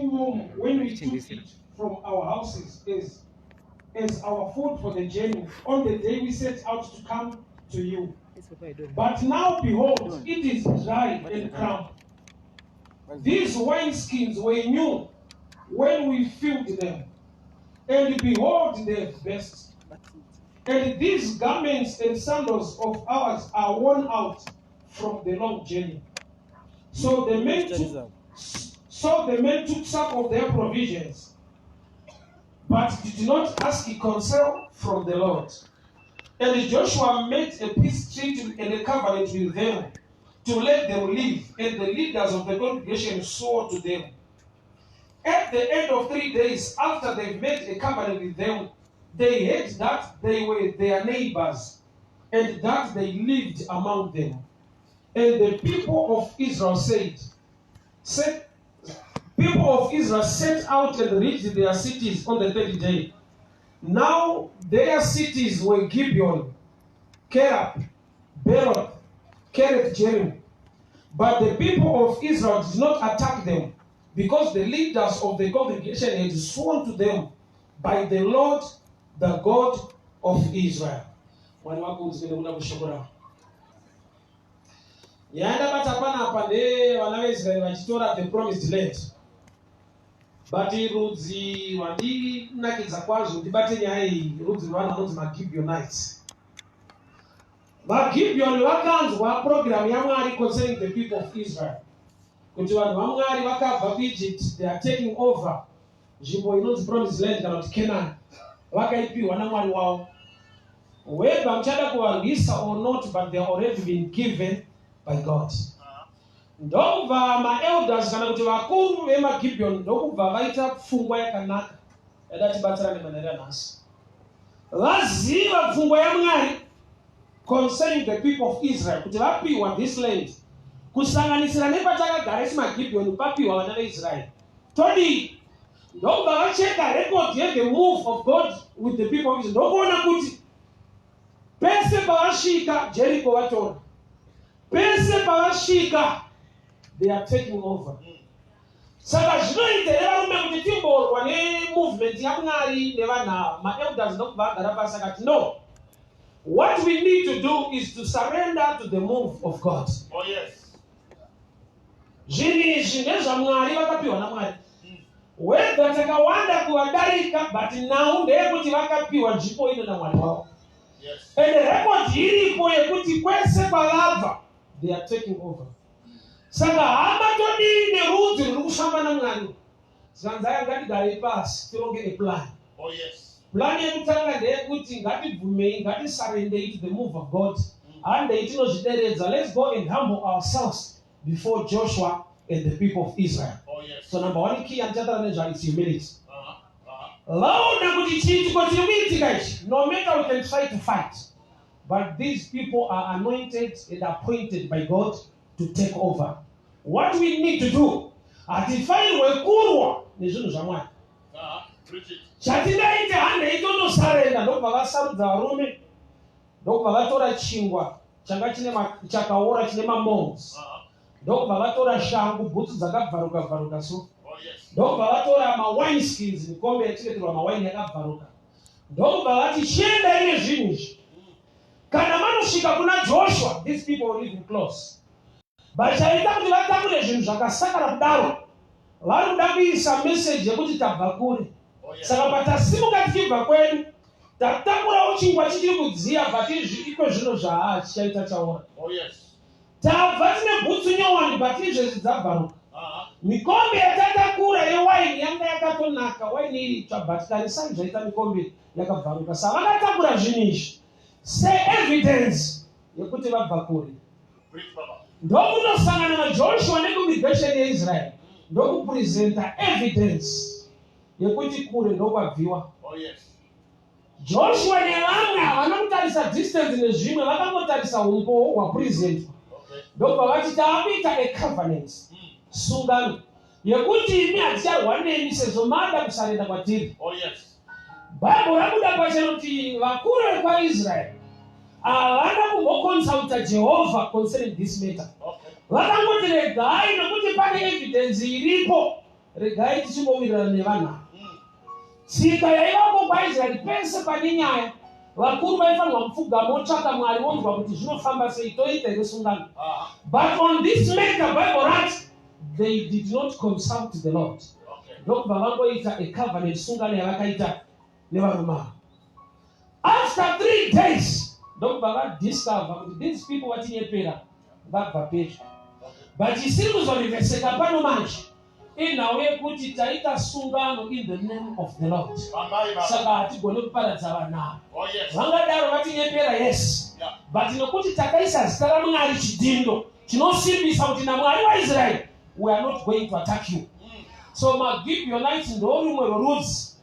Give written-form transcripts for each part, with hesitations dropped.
still warm when we took it from our houses as our food for the journey on the day we set out to come to you. But now behold, it is dry and crumbled. These wineskins were new when we filled them, and behold, they have burst. And these garments and sandals of ours are worn out from the long journey." So the men took some of their provisions, but did not ask counsel from the Lord. And Joshua made a peace treaty and a covenant with them to let them live, and the leaders of the congregation swore to them. At the end of 3 days, after they made a covenant with them, they heard that they were their neighbors and that they lived among them. And the people of Israel said, people of Israel set out and reached their cities on the third day. Now their cities were Gibeon, Kephirah, Beeroth, Kiriath Jearim. But the people of Israel did not attack them, because the leaders of the congregation had sworn to them by the Lord, the God of Israel. Mwari vakudzwe nekuda kweshoko ravo. Nyaya ndabata panapa ndevana veIsraeri vachitora the promised land, but rudzi rwandinakidza kwazvo ndibate nyaya iyi, rudzi rwevanhu vanonzi maGibeonites. VaGibeon vakanzwa program yaMwari concerning the people of Israel, kuti vanhu vaMwari vakabva kuEgypt, they are taking over nzvimbo inonzi promised land kana kuti Canaan, vakaipiwa naMwari wavo. Whether muchada kuvarwisa or not, but they are already been given by God. Ndokubva maelders kana kuti vakuru vemaGibeon ndokubva vaita pfungwa yakanaka yada tibatsira nemanhare anhasi. Vaziva pfungwa yaMwari concerning the people of Israel, kuti vapiwa this land, kusanganisira nepatakagara isu maGibeon, papiwa vana veIsraeri, todii? Ndokubva vacheka record yethe move of God with the people of Israel, ndokuona kuti pese pavasvika, Jericho vatora, pese pavasvika, they are taking over. Saka zvinoita here, varume, kuti timborwa nemovement yaMwari nevanhu ava? Maelders ndokubva agara pasi akati, "No, what we need to do is to surrender to the move of God." Oh, yes. Zvinhu izvi ndezvaMwari, vakapiwa naMwari. Whether takawanda kuvadarika, but now ndeyekuti vakapiwa nzvimbo ino naMwari wavo. And record iripo yekuti kwese kwavabva, they are taking over. Saka hama, todii nerudzi ruri kufamba naMwari? Zvanzaya, ngatigarei pasi tironge a plan. Oh, yes. Plan yekutanga ndeyekuti ngatibvumei, ngatisurrenderei to the move of God. Handei tinozvideredza. Let's go and humble ourselves before Joshua and the people of Israel. Oh, yes. So number one key yandichataura nezvayo is humility. Vaona kuti chiitiko chiri kuitika ichi, no matter we can try to fight, but these people are anointed and appointed by God to take over. What we need to do, hatifanirwe kurwa nezvinhu zvaMwari. Preach it. Chatingaite, handei tonosurrender. Ndokubva vasarudza varume, ndokubva vatora chingwa changa chine chakaora chine mamolds, ndokubva vatora shangu, bhutsu dzakabvaruka bvaruka so, ndokubva vatora mawine skins, mikombe yachengeterwa mawaini yakabvaruka, ndokubva vati, "Chiendai nezvinhu izvi. Kana manosvika kuna Joshua," these people were living close, but chaita kuti vatakure zvinhu zvakasakara kudaro, vari kuda kuisa meseji yekuti tabva kure. Saka patasimuka tichibva kwedu, tatakurawo chingwa chichiri kudziya, but izvi iko zvino zvaa chichaita chaora. Tabva tine bhutsu nyowani, but izvezvi dzabvaruka. Mikombe yatatakura yewaini yanga yakatonaka, waini iri itsva, but tarisai zvaita mikombe yakabvaruka. Saka vakatakura zvinhu izvi seevidence yekuti vabva kure. Preach, Baba. Ndokunosangana naJoshua necongregation yeIsrael, ndokupresenta evidence yekuti kure ndokwabviwa. Joshua nevamwe havana kutarisa distance nezvimwe, vakangotarisa umbowo hwapresentwa. Ndobva vati, "Taakuita a covenant, sungano yekuti imi haticharwa nemi sezvo mada kusurrender kwatiri." Bhaibheri rabuda pachena kuti vakuru vekwaIsraeri havana kumboconsulta Jehovha concerning this matter. Vakangoti, "Regai, nokuti pane evidence iripo." Regai tichingowirirana nevanhu ava. Tsika yaivako kwaIsraeri, pese pane nyaya, vakuru vaifanirwa kupfugama votsvaka Mwari, vonzwa kuti zvinofamba sei, toita here sungano. But on this matter, Bible rati they did not consult the Lord. Ndokubva vangoita a covenant, sungano yavakaita nevarume ava. After 3 days ndokubva vadiscover kuti these people vatinyepera, vabva pedyo. But isiri kuzorivheseka pano manje inhau yekuti taita sungano in the name of the Lord, Fambai baba. saka hatigone kuparadza vanhu ava. Vangadaro vatinyepera, yes, but nokuti takaisa zita raMwari, chidhindo chinosimbisa kuti naMwari waIsraeri we are not going to attack you. So maGibeonites ndo rumwe rworudzi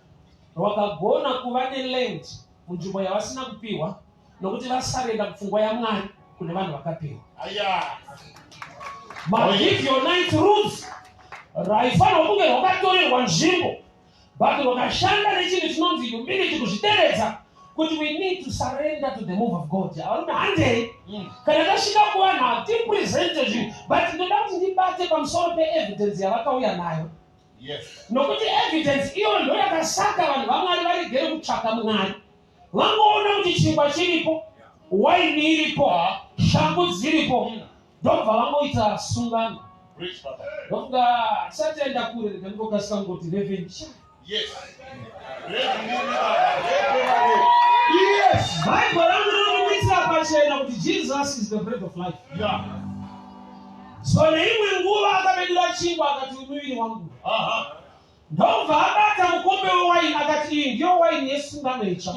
rwakagona kuva neland munzvimbo yavasina kupiwa, nokuti vasurrender kupfungwa yaMwari kune vanhu vakapiwa. Aya. MaGibeonites rudzi raifanirwa kunge rwakatorerwa nzvimbo, but rwakashanda nechinhu chinonzi humility, kuzvideredza, kuti we need to surrender to the move of God. Varume, handei. Kana tasvika kuvanhu, hatipresente zvinhu, but ndoda kuti ndibate pamusoro peevidence yavakauya nayo, nokuti evidence iyoyo ndo yakasaka vanhu vaMwari varegere kutsvaka Mwari. Vangoona kuti chingwa chiripo, waini iripo, shangu dziripo, ndobva vangoita sungano. Preach, Baba. Ndofunga tisati taenda kure, rega ndingokasika kungoti revenue. Yes. Revenue, Baba. Yes, Bible rangu rinobudisira pachena kuti Jesus is the bread of life. So neimwe nguva akabedura chingwa akati, "Muviri wangu." Ndobva abata mukombe wewaini akati, "Iyi ndiyo waini yesungano itsva."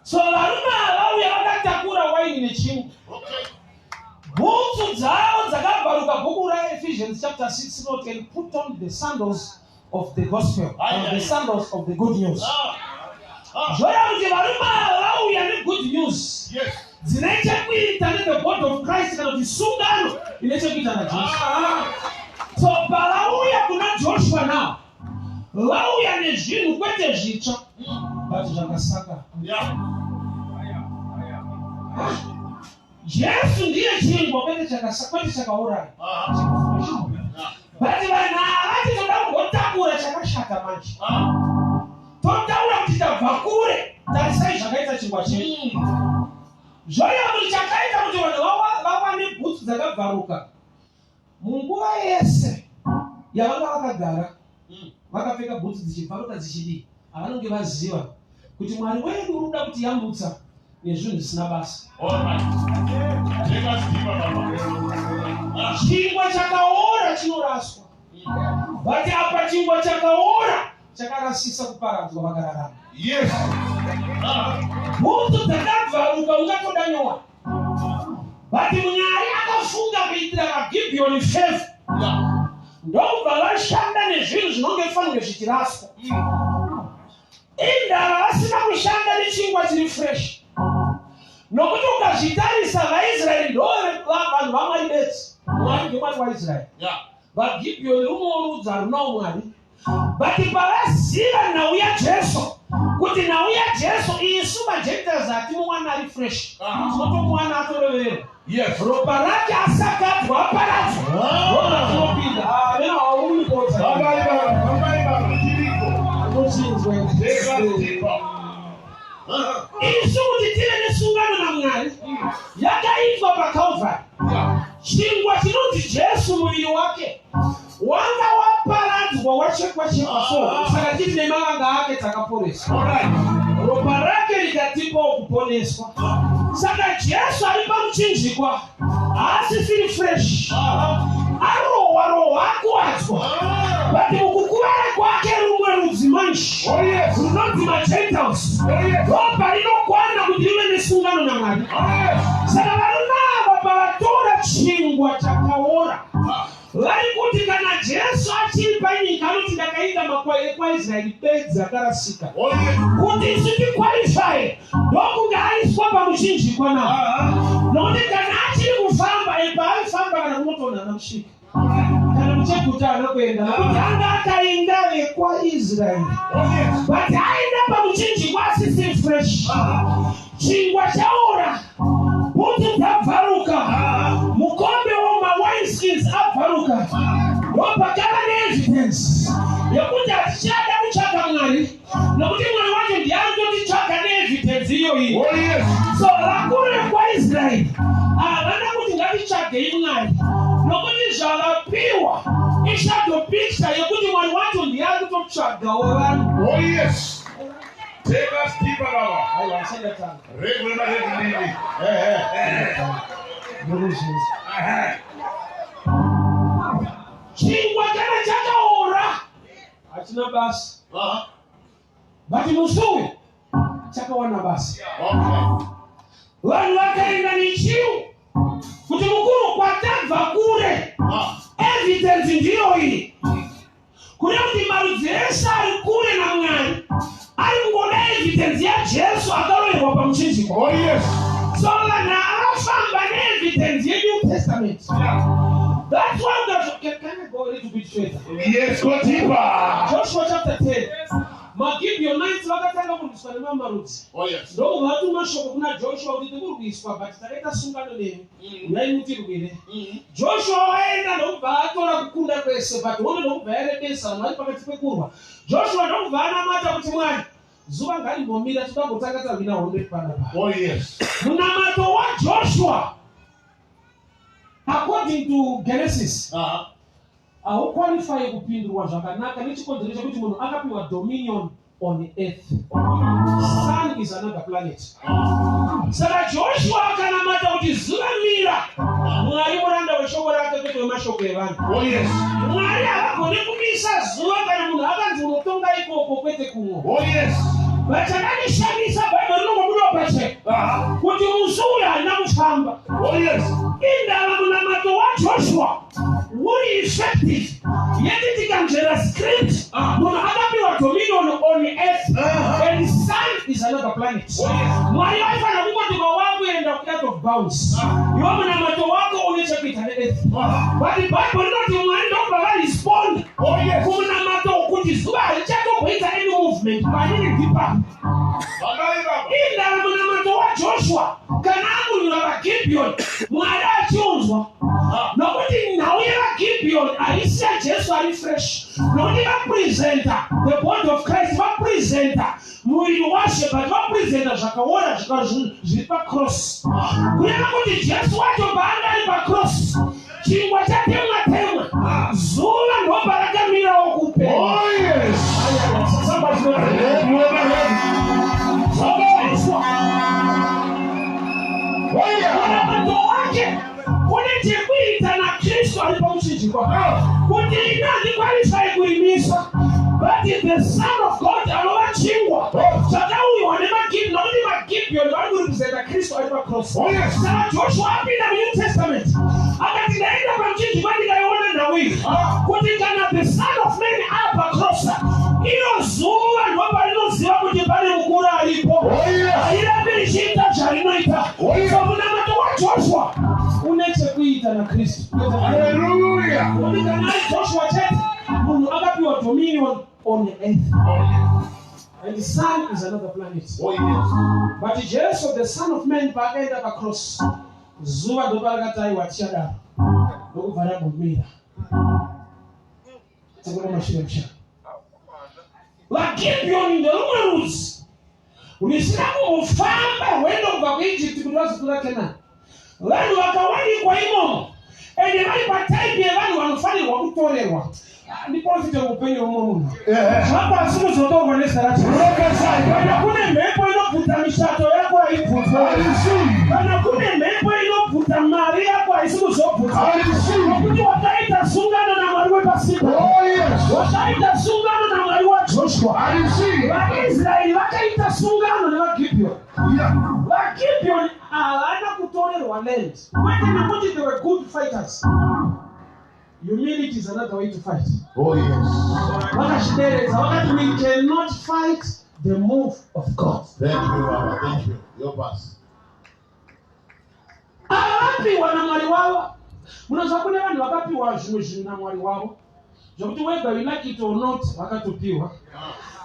So varume ava vauya vakatakura waini nechingwa. Bhutsu dzavo dzakabvaruka. Bhuku raEphesians chapter 6 rinoti, "And put on the sandals of the gospel," or the sandals of the good news. Zvoreva kuti varume ava vauya negood news dzine chekuita nethe body of Christ, kana kuti sungano ine chekuita naJesu. So pavauya kuna Joshua now, vauya nezvinhu kwete zvitsva, but zvakasaka. Jesu ndiye chingwa, kwete chakauraya. But vanhu ava tinoda kumbotakura chakashata manje. Totaura kuti tabva kure, tarisai zvakaita chingwa chedu. Zvoreva kuti chakaita kuti vanhu vawane bhutsu dzakabvaruka, munguva yese yavanga vakagara vakapfeka bhutsu dzichibvaruka dzichidii, havanonge vaziva kuti Mwari wedu uri kuda kuti yambutsa nezvinhu zvisina basa. All right. Take us deeper, Baba. Chingwa chakaora chinoraswa, but apa chingwa chakaora chakarasisa kuparadzwa, vakararama. Bhutsu dzakabvaruka ungatoda nyowani, but Mwari akafunga kuitira vaGibhiyoni favour, ndobva vashanda nezvinhu zvinonge fanirwe zvichiraswa. Indava vasina kushanda nechingwa chiri fresh? Nokuti ukazvitarisa, vaIsraeri ndo vanhu vaMwari bedzi. Mwari ndeMwari waIsraeri. VaGibhiyoni rumwewo rudzi harunawo Mwari, but pavaziva nhau yaJesu, kuti nhau yaJesu, isu maGentiles hatimuwana ari fresh, tinotomuwana atoroverwa, ropa rake asakadzwa, aparadzwa, ndozvatinopinda. Amena hauripotsa. Fambai baba, fambai baba, tiriko. Unochinzwa. Take us deeper. Isu kuti tive nesungano naMwari yakaitwa paCalvary, chingwa chinonzi Jesu, muviri wake wanga waparadzwa, wachekwa chekwa. So saka tiri nemavanga ake takaporeswa. Ropa rake rikatipawo kuponeswa. Saka Jesu ari pamuchinjikwa haasisiri fresh, arohwa rohwa, akuwadzwa, but mukukuvara kwake rumwe rudzi manje runonzi maGentiles, ropa rinokwana kuti rive nesungano naMwari. Saka varume ava pavatora chingwa chakaora, vari kuti kana Jesu achiri panyika anoti, "Ndakaenda makwai ekwaIsraeri bedzi akarasika." Kuti isu tiqualify, ndokunge aiswa pamuchinjikwa nawo, nokuti kana achiri kufamba, paaifamba kana kunotonhana kusvika kana mucheguta haana kuenda, nokuti anga akainda vekwaIsraeri. But aenda pamuchinjikwa asisiri fresh, chingwa chaora, bhutsu dzabvaruka, mukombe womawineskins abvaruka, ndopakava neevidence. Yekuti hatichada kutsvaka Mwari, nokuti Mwari wacho ndiye anototitsvaka neevidence iyoyi. Oh yes. So vakuru vekwaIsraeri havana kuti ngatitsvagei Mwari, nokuti zvavapiwa ishadow picture yekuti Mwari wacho ndiye ari kutotsvagawo vanhu. Oh yes. Take us deeper, Baba. Aiwa, ndisandatanga. Regular, regularly. Eh, eh. Ndokuzvinzwa. Eh. Chingwa kana chakaora hachina basa, but musi uyu chakawana basa. Okay. Vanhu vakaenda nechiu kuti mukuru kwatabva kure, evidence ndiyo iyi, kune kuti marudzi ese ari kure naMwari ari kungoda evidence yaJesu akaroverwa pamuchinjikwa. Oh yes. So vanhu avafamba neevidence yeNew Testament. That's why can I go a little bit further? Yes, go deeper. Joshua chapter 10, maGibeonites vakatanga kurwiswa nemamarudzi. Oh yes. Ndokubva vatuma shoko kuna Joshua kuti tikurwiswa, but takaita sungano nemi, uyai mutirwire. Joshua waenda ndokubva atora kukunda kwese, but hondo ndokubva yarebesa. Vanhu vari pakati pekurwa, Joshua ndokubva anamata kuti, "Mwari, zuva ngarimbomira, toda tahwina hondo ipanapa." Oh yes. Munamato waJoshua, according to Genesis, hauqualify kupindurwa zvakanaka nechikonzero chekuti munhu akapiwa dominion on earth. Sun is another planet. Saka Joshua akanamata kuti, "Zuva mira." Mwari muranda weshoko rake, kwete wemashoko evanhu. Oh yes. Mwari havagoni kumisa zuva kana munhu akanzi unotonga ikoko kwete kumwe. Oh yes. Vachakandishamisa, Bhaibheri rinongobudawo pachena kuti musi uyu harina kufamba. Oh yes. Indava munamato waJoshua uri effective, yeti tikanzvera script, munhu akapiwa dominion on earth and sun is another planet. Oh, yes. Mwari vaifanira kungoti wawakuenda out of bounds, iwe munamato wako une chekuita neearth, but Bhaibheri rinoti Mwari ndokubva varespond Oh yes. kumunamato kuti zuva harichatomboita any movement panini ndipapo. Baba, Baba. Indava munamato waJoshua kana akunyura vaGibhiyoni, Mwari achiunzwa, nokuti nhau yevaGibhiyoni haisi yaJesu ari fresh, nokuti vapresenta the body of Christ, vapresenta muviri washe, but vapresenta zvakaora zviri pacross, kureva kuti Jesu wacho paanga ari pacross, chingwa chatemwa temwa, zuva ndoparakamirawo kupenya. Oh yes. Regular, Joshua, Oh yeah. munamato wake une chekuita naKristu ari pamuchinjikwa, kuti ina handikwanisai kuimisa, but the Son of God anova chingwa chakauyiwa nemaGibhiyoni, nokuti maGibhiyoni vari kurepresenta Kristu ari pacross. Oh yes. Saka Joshua apinda muNew Testament akati, "Ndaenda pamuchinjikwa, ndikaiona nhau iyi, kuti kana the Son of Man apacross, iro zuva ndoparinoziva kuti pane mukuru aripo." Oh yes. Harirambi richiita zvarinoita. Oh, yeah. So munamato waJoshua une chekuita naKristu. Hallelujah. Nokuti kana ari Joshua chete, munhu akapiwa dominion on earth Oh yes. and the sun is another planet. Oh yes. But Jesu, the Son of Man, paakaenda pacross, zuva ndoparakati, "Aiwa, tichadaro," ndokubva ragumira tekuda mashure musha. VaGibhiyoni nderumwe rudzi risina kumbofamba rwendo kubva kuEgypt kuti vazotora Kenani. Vanhu vakawanikwa imomo ende vari patype yevanhu vanofanirwa kutorerwa. Ah, ndiprofite upenyu hwemumwe munhu. Zvako asi kuzotorwa nezita racho. Kana kune mhepo inobvuta mishato yako, haibvutwa. Kana kune mhepo inobvuta mari yako, haisi kuzobvuta, nokuti wakaita sungano naMwari wepasika. Oh yes. Wakaita sungano naMwari waJoshua. I receive. VaIsraeri vakaita sungano nevaGibhiyoni. VaGibhiyoni havana kutorerwa land, kwete nekuti they were good fighters. Humility is another way to fight. Oh yes. Vakazvideredza, vakati, "We cannot fight the move of God." Thank you, Baba. Thank you. Your pass. Ava vapiwa naMwari wavo. Munoziva kune vanhu vakapiwa zvimwe zvinhu naMwari wavo, zvokuti whether you like it or not, vakatopiwa.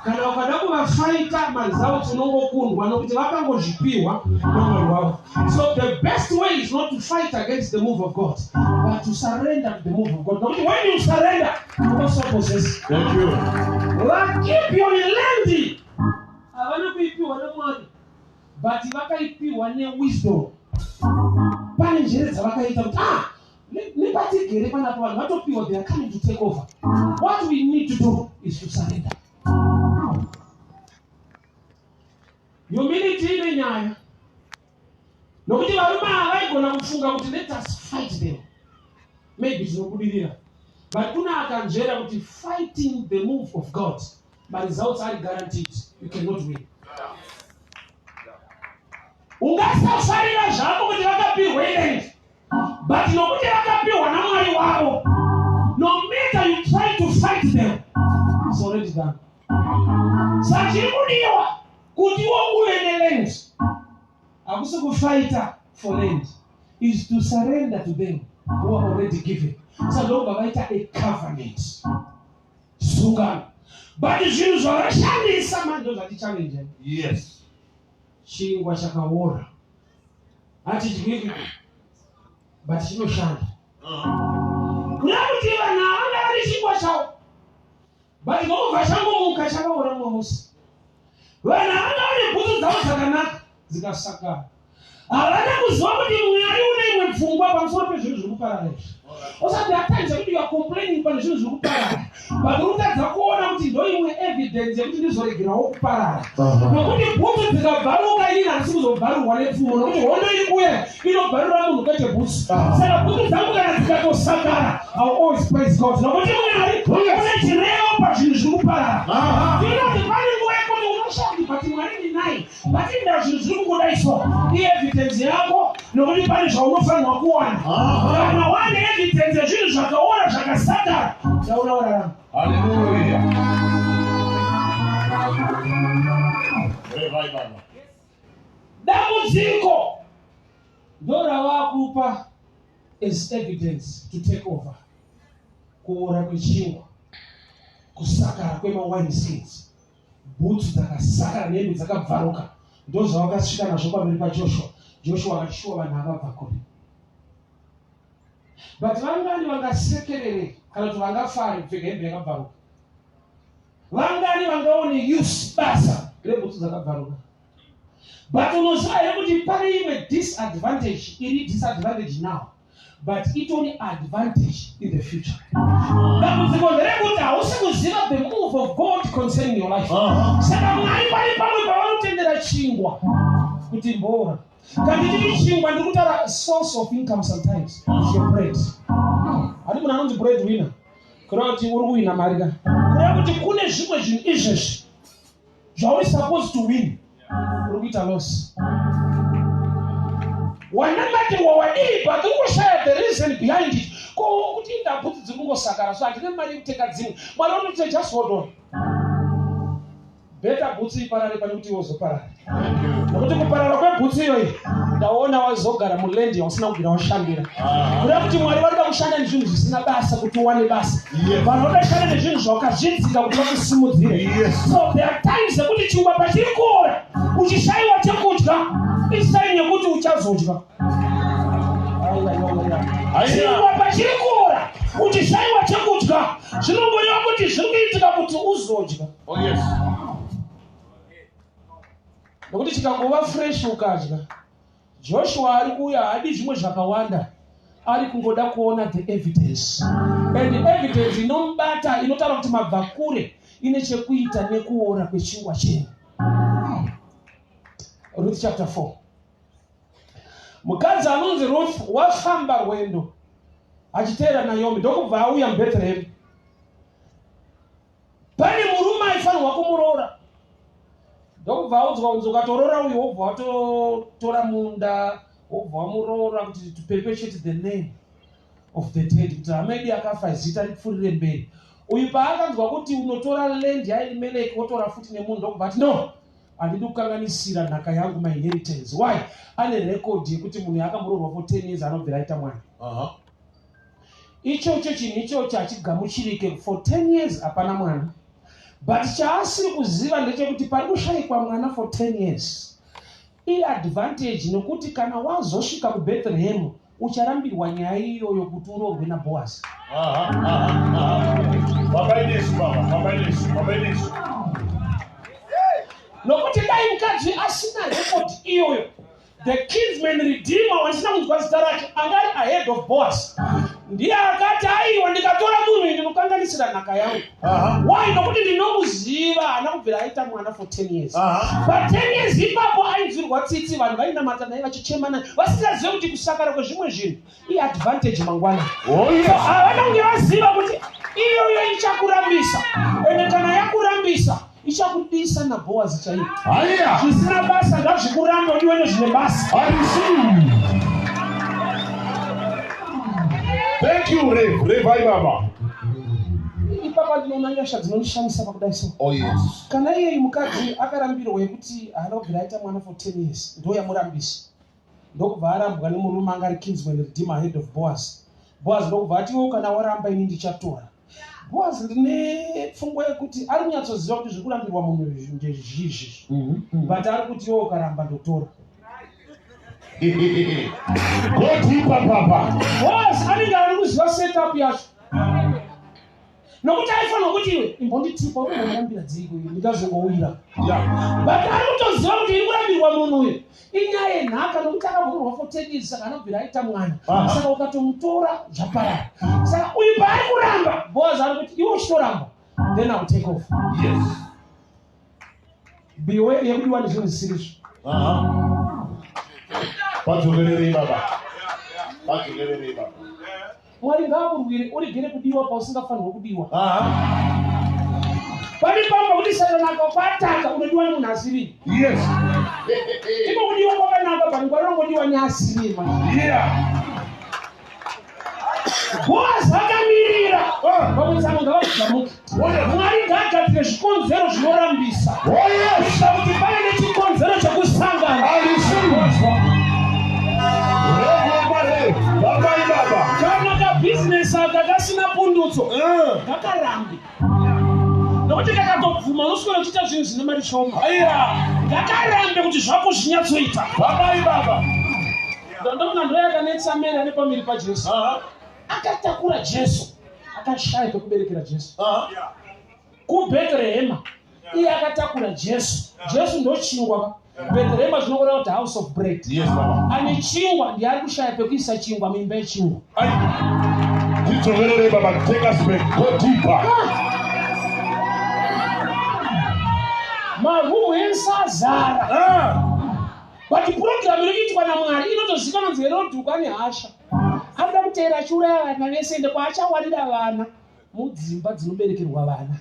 Kana ukada kuvafaita, maresults unongokundwa nokuti vakangozvipiwa naMwari wavo. So the best way is not to fight against the move of God, but to surrender to the move of God, nokuti when you surrender, you also possess. Thank you. VaGibhiyoni land havana kuipiwa naMwari, but vakaipiwa newisdom. Pane njere dzavakaita kuti, ah, nepatigere panapa vanhu vatopiwa, they are coming to take over. What we need to do is to surrender. Humility ine nyaya, nokuti varume ava vaigona kufunga kuti, "Let us fight them, maybe tinobudirira." But kuna akanzvera kuti fighting the move of God, maresults are guaranteed, you cannot win. Ungasafarira zvako kuti vakapihwa iland, but nokuti vakapiwa naMwari wavo, no matter you try to fight them, it's already done. Saka chiri kudiwa kuti iwo uve neland hakusi kufighta for land, is to surrender to them who are already given. Saka ndobva vaita a covenant, sungano. But zvinhu zvavashandisa manje ndo zvatichallenge. Chingwa chakaora hachidyiki, but chinoshanda. Kuda kuti vanhu havanga vari chingwa chavo, but ndokubva changomuka chakaora mumwe musi. Vanhu havanga vane bhutsu dzavo dzakanaka dzikasakara. Havana kuziva kuti Mwari une imwe pfungwa pamusoro pezvinhu zviri kuparara izvi. Usati atimes yekuti you are complaining pane zvinhu zviri kuparara, but uri kutadza kuona kuti ndo imwe evidence yekuti ndizoregerawo kuparara, nokuti bhutsu dzikabvaruka, inini handisi kuzobvarurwa nepfumo, nokuti hondo iri kuuya inobvarura munhu, kwete bhutsu. Saka bhutsu dzangu kana dzikatosakara, I will always praise God, nokuti Mwari une chirevo pazvinhu zviri kuparara. Tinoti pane nguva yekuti unoshaya kuti, but Mwari ndinai, but inda zvinhu zviri kukudai. So ievidence yako, nokuti pane zvaunofanirwa kuwana. Kana wane evidence yezvinhu zvakaora zvakasakara, ndaona wararama. Hallelujah. Revival. Dambudziko ndo ravakupa as evidence to take over: kuora kwechingwa, kusakara kwemawine skins, bhutsu dzakasakara nehembe dzakabvaruka. Ndo zvavakasvika nazvo pamberi paJoshua. Joshua akati, "Shuwa vanhu havabva kure." But vangani vangasekerere kana kuti vangafare kupfeka hembe yakabvaruka? Vangani vangaone use, basa rebhutsu dzakabvaruka? But unoziva here kuti pane imwe disadvantage iri disadvantage now, but itori advantage in the future? Dambudziko nderekuti hausi kuziva the move of God concerning your life. Saka Mwari pane pamwe pavanotendera chingwa kuti mbora. Kana ndichiti chingwa, ndiri kutaura source of income. Sometimes is your bread. Hati munhu anonzi bread winner, kureva kuti uri kuwina mari ka, kureva kuti kune zvimwe zvinhu izvezvi zvauri supposed to win, uri kuita loss. Wanamatirwa, wadii, but uri kushaya the reason behind it. Ko kuti ndabhutsu dziri kungosakara, so handine mari yekutenga dzimwe. Mwari vanoti, "Just hold on. Better bhutsu iparare pane kuti iwe uzoparara." Thank you. Nokuti kuparara kwebhutsu iyoyi, ndaona wazogara muland yausina kubvira washandira. Kuda kuti Mwari varikuda kushanda nezvinhu zvisina basa kuti uwane basa. Vanhu vanoda kushanda nezvinhu zvawakazvidzika kuti vakusimudzire. So there are times ekuti chingwa pachiri kuora, uchishayiwa chekudya, isign yekuti uchazodya. Aiwa. Chingwa pachiri kuora, uchishayiwa chekudya, zvinongoreva kuti zviri kuitika kuti uzodya. Oh yes. Nokuti chikangova fresh, ukadya. Joshua ari kuuya, haadi zvimwe zvakawanda, ari kungoda kuona the evidence, and evidence inomubata inotaura kuti mabva kure ine chekuita nekuora kwechingwa chenyu. Ruth chapter 4, mukadzi anonzi Ruth wafamba rwendo achiteera Naomi, ndokubva auya muBhethlehemu. Pane murume aifanirwa kumuroora, ndokubva audzwa kunzi, "Ukatorora uyu, wobva watotora munda, wobva wamuroora kuti to perpetuate the name of the dead, kuti hama yedu yakafa zita ripfuurire mberi." Uyu paakanzwa kuti unotora land yaElimeleki, wotora futi nemunhu, ndokubva ati, "No, handidi kukanganisira nhaka yangu, my inheritance." Why? Ane record yekuti munhu yaakamboroorwa for 10 years anobvira aita mwana. Ichocho chinhu ichocho hachigamuchirike. For 10 years hapana mwana. But chaasiri kuziva ndechekuti pari kushayikwa mwana for 10 years iadvantage, nekuti kana wazosvika kuBethlehem ucharambirwa nyaya iyoyo kuti uroorwe naBoazi. Nokuti dai mukadzi asina record iyoyo, the kinsman redeemer wandisina kunzwa zita rake anga ari ahead of Boas ndiye akati, aiwa, ndikatora munhu ndinokanganisira nhaka yangu. Why? Nokuti ndinomuziva, haana kubvira aita mwana for 10 years. Pa 10 years ipapo ainzwirwa tsitsi, vanhu vainamata naye vachichema naye, vasingazive kuti kusakara kwezvimwe zvinhu iadvantage mangwana. Oh, So havana kunge vaziva kuti iyoyo ichakurambisa, ende kana yakurambisa ichakudisa naBhoazi chaivo. Haya. Zvisina basa ngazvikurambe, udiwe nezvine basa. I receive. Thank you, Rev. Rev Baba. Ipapa ndinoona nyasha dzinondishamisa pakudai so. Oh yes. Kana iyeyi mukadzi akarambirwa yekuti haana kubvira aita mwana for 10 years, ndo yamurambisa, ndokubva arambwa nemurume anga ari kinsman redeemer head of Boaz. Boaz ndokubva ati, iwo kana waramba, ini ndichatora. Boaz, ndine pfungwa yekuti ari kunyatsoziva kuti zviri kurambirwa munhu ndezvizvi, but ari kuti, iwo ukaramba, ndotora. Go deeper, Papa. Boaz anenge ari kuziva setup yacho, nokuti aifanira kuti, iwe imbonditipa, unomborambira dziko iyo, ndingazongouyira. But ari kutoziva kuti iri kurambirwa munhu uyu inyaya yenhaka, nokuti akambororwa for 10 years, saka anobvira aita mwana. Saka ukatomutora zvaparara. Saka uyu paari kuramba, Boaz ari kuti, iwe uchitoramba, then I will take off. Beware yekudiwa nezvinhu zvisirizvo. Padzokererei, Baba. Padzokererei, Baba. Mwari ngaakurwire urigere kudiwa pausingafanirwi kudiwa. Pane pamwe pakuti satani akakwataka, unodiwa nemunhu asiri. Iko kudiwa kwakanaka, but ngwari unongodiwa neasiri manje. Boaz akamirira. Vamwe tsamo ngavakujamuke. Oh yes. Mwari ngaagadzire zvikonzero zvinorambisa, kuitira kuti pave nechikonzero chekusangana. I receive. Rev Rev. Baba Baba. Kana kabhizinesi aka kasina pundutso, ngakarambe, nokuti kakatobvuma unoswera uchiita zvinhu zvine mari shoma. Ngakarambe kuti zvako zvinyatsoita. Baba Baba. Ndofunga ndo yakanetsa Mary ane pamiri paJesu. Akatakura Jesu, akashaya pekuberekera Jesu kuBhetherehema. Iye akatakura Jesu. Jesu ndochingwa. Bhetherehema zvinoreva kuti house of bread. Yes, Baba. Ane chingwa ndiye ari kushaya pekuisa chingwa muimba yechingwa. Ai. Tidzokererei, Baba. Take us back. Go deeper. Marumu ese azara, but purogiramu iri kuitwa naMwari inotozikanwa kunzi Herodhi ane hasha, anoda kuteera achiuraya vana vese, ende kwaachawanira vana mudzimba dzinoberekerwa vana.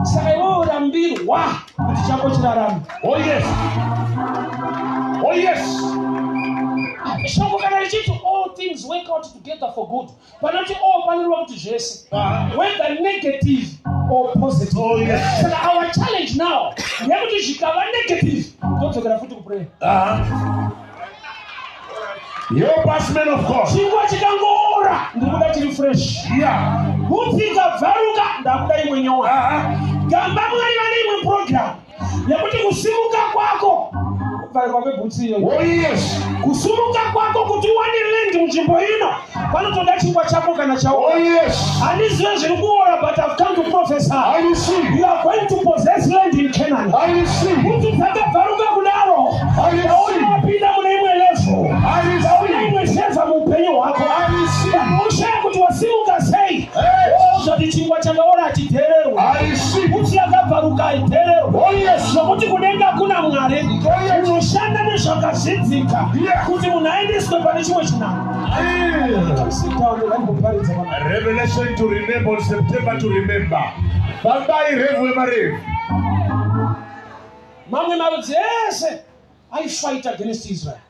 Saka iwewe rambirwa kuti chako chirarame. Oh yes. Oh yes. Shoko kana richiti all things work out together for good, panoti all panoreva kuti zvese, whether negative or positive. Oh, yes. Saka our challenge now ndeyekuti zvikava negative, todzokera futi kuprayer. Your past man of God. Chingwa chikangoora, ndiri kuda chiri fresh. Bhutsi ikabvaruka, ndakuda imwe nyowani. Gamba Mwari vane imwe program yekuti kusimuka kwako, kubvaruka kwebhutsi iyoyo, Oh yes. kusimuka kwako kuti uwane land munzvimbo ino, panotoda chingwa chako kana chaora. Oh yes. Handizive zviri kuora, but I've come to prophesy, I receive. you are going to possess land in Canaan. I receive. Bhutsu dzakabvaruka kudaro, I receive. taona wapinda mune imwe level, I taona receive. imwe favor muupenyu hwako. I receive. Ushaya kuti wasimuka sei. Hey. Zvati chingwa chakaora hachidhererwa, I receive. bhutsu yakabvaruka haidhererwa, Oh yes. nokuti kudenga kuna Mwari unoshanda nezvakazvidzika kuti munhu aendeswe pane chimwe chinhanho. Sit down, vangoparidza vana. Revelation to remember on September to remember. Bambai, Rev wemarev. Mamwe marudzi ese aifight against Israel.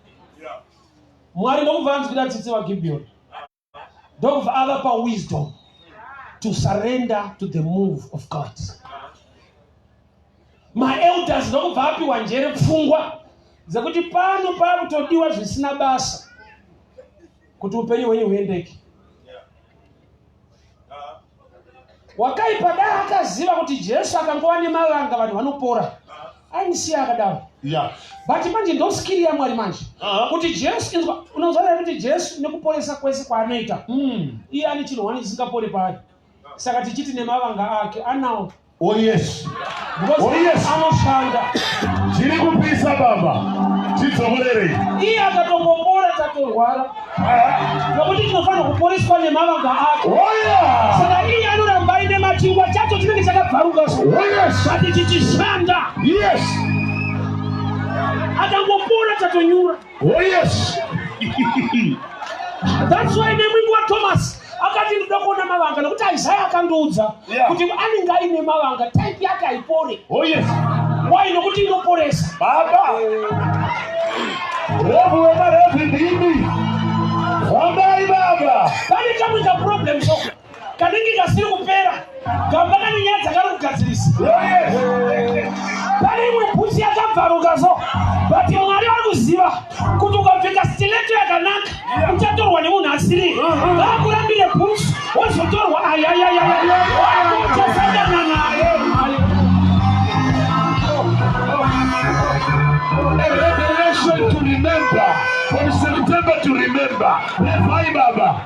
Mwari ndokubva anzwira tsitsi vaGibhiyoni, ndokubva avapa wisdom to surrender to the move of God. Maelders ndokubva apiwa njere, pfungwa dzekuti pano pakutodiwa zvisina basa kuti upenyu hwenyu huendeke. Wakaipa dai akaziva kuti Jesu akangova nemavanga vanhu vanopora. Ainisiya akadaro. Yeah. But manje ndo skill yaMwari manje. Kuti Jesu inzwa unonzwa here kuti Jesu nekuporesa kwese kwaanoita. Iye ane chinhu wani chisingapori paari. Saka tichiti nemavanga ake anawo. Oh yes. Because Oh yes. anoshanda. Chiri kupisa baba. Tidzokorerei. Iye akatombopora tatorwara. Nokuti tinofanira kuporeswa nemavanga ake. Oh yeah. Saka iye anoramba aine machingwa chacho chinenge chakabvaruka so. Oh yes. But chichishanda. Yes. Akangopora tatonyura. Oh yes. That's why nemwingi waThomas akati ndoda kuona mavanga nekuti Isaya akandiudza kuti anenge aine mavanga type yake haipore. Oh yes. Why? Nokuti inoporesa. Baba. Revu wemarevu ndimi. Fambai baba. Pane kamwe kaproblem so kanenge kasiri kupera gamba kane nyaya dzakari kugadzirisa. Oh yes. Pane imwe bhutsi yakabvaruka so but Mwari vari kuziva kuti ukapfeka stiletto yakanaka uchatorwa nemunhu asiri vakurambire bhutsu wozotorwa ayayayaya uchasangana naye. A revelation to remember. From September to remember. Revai baba.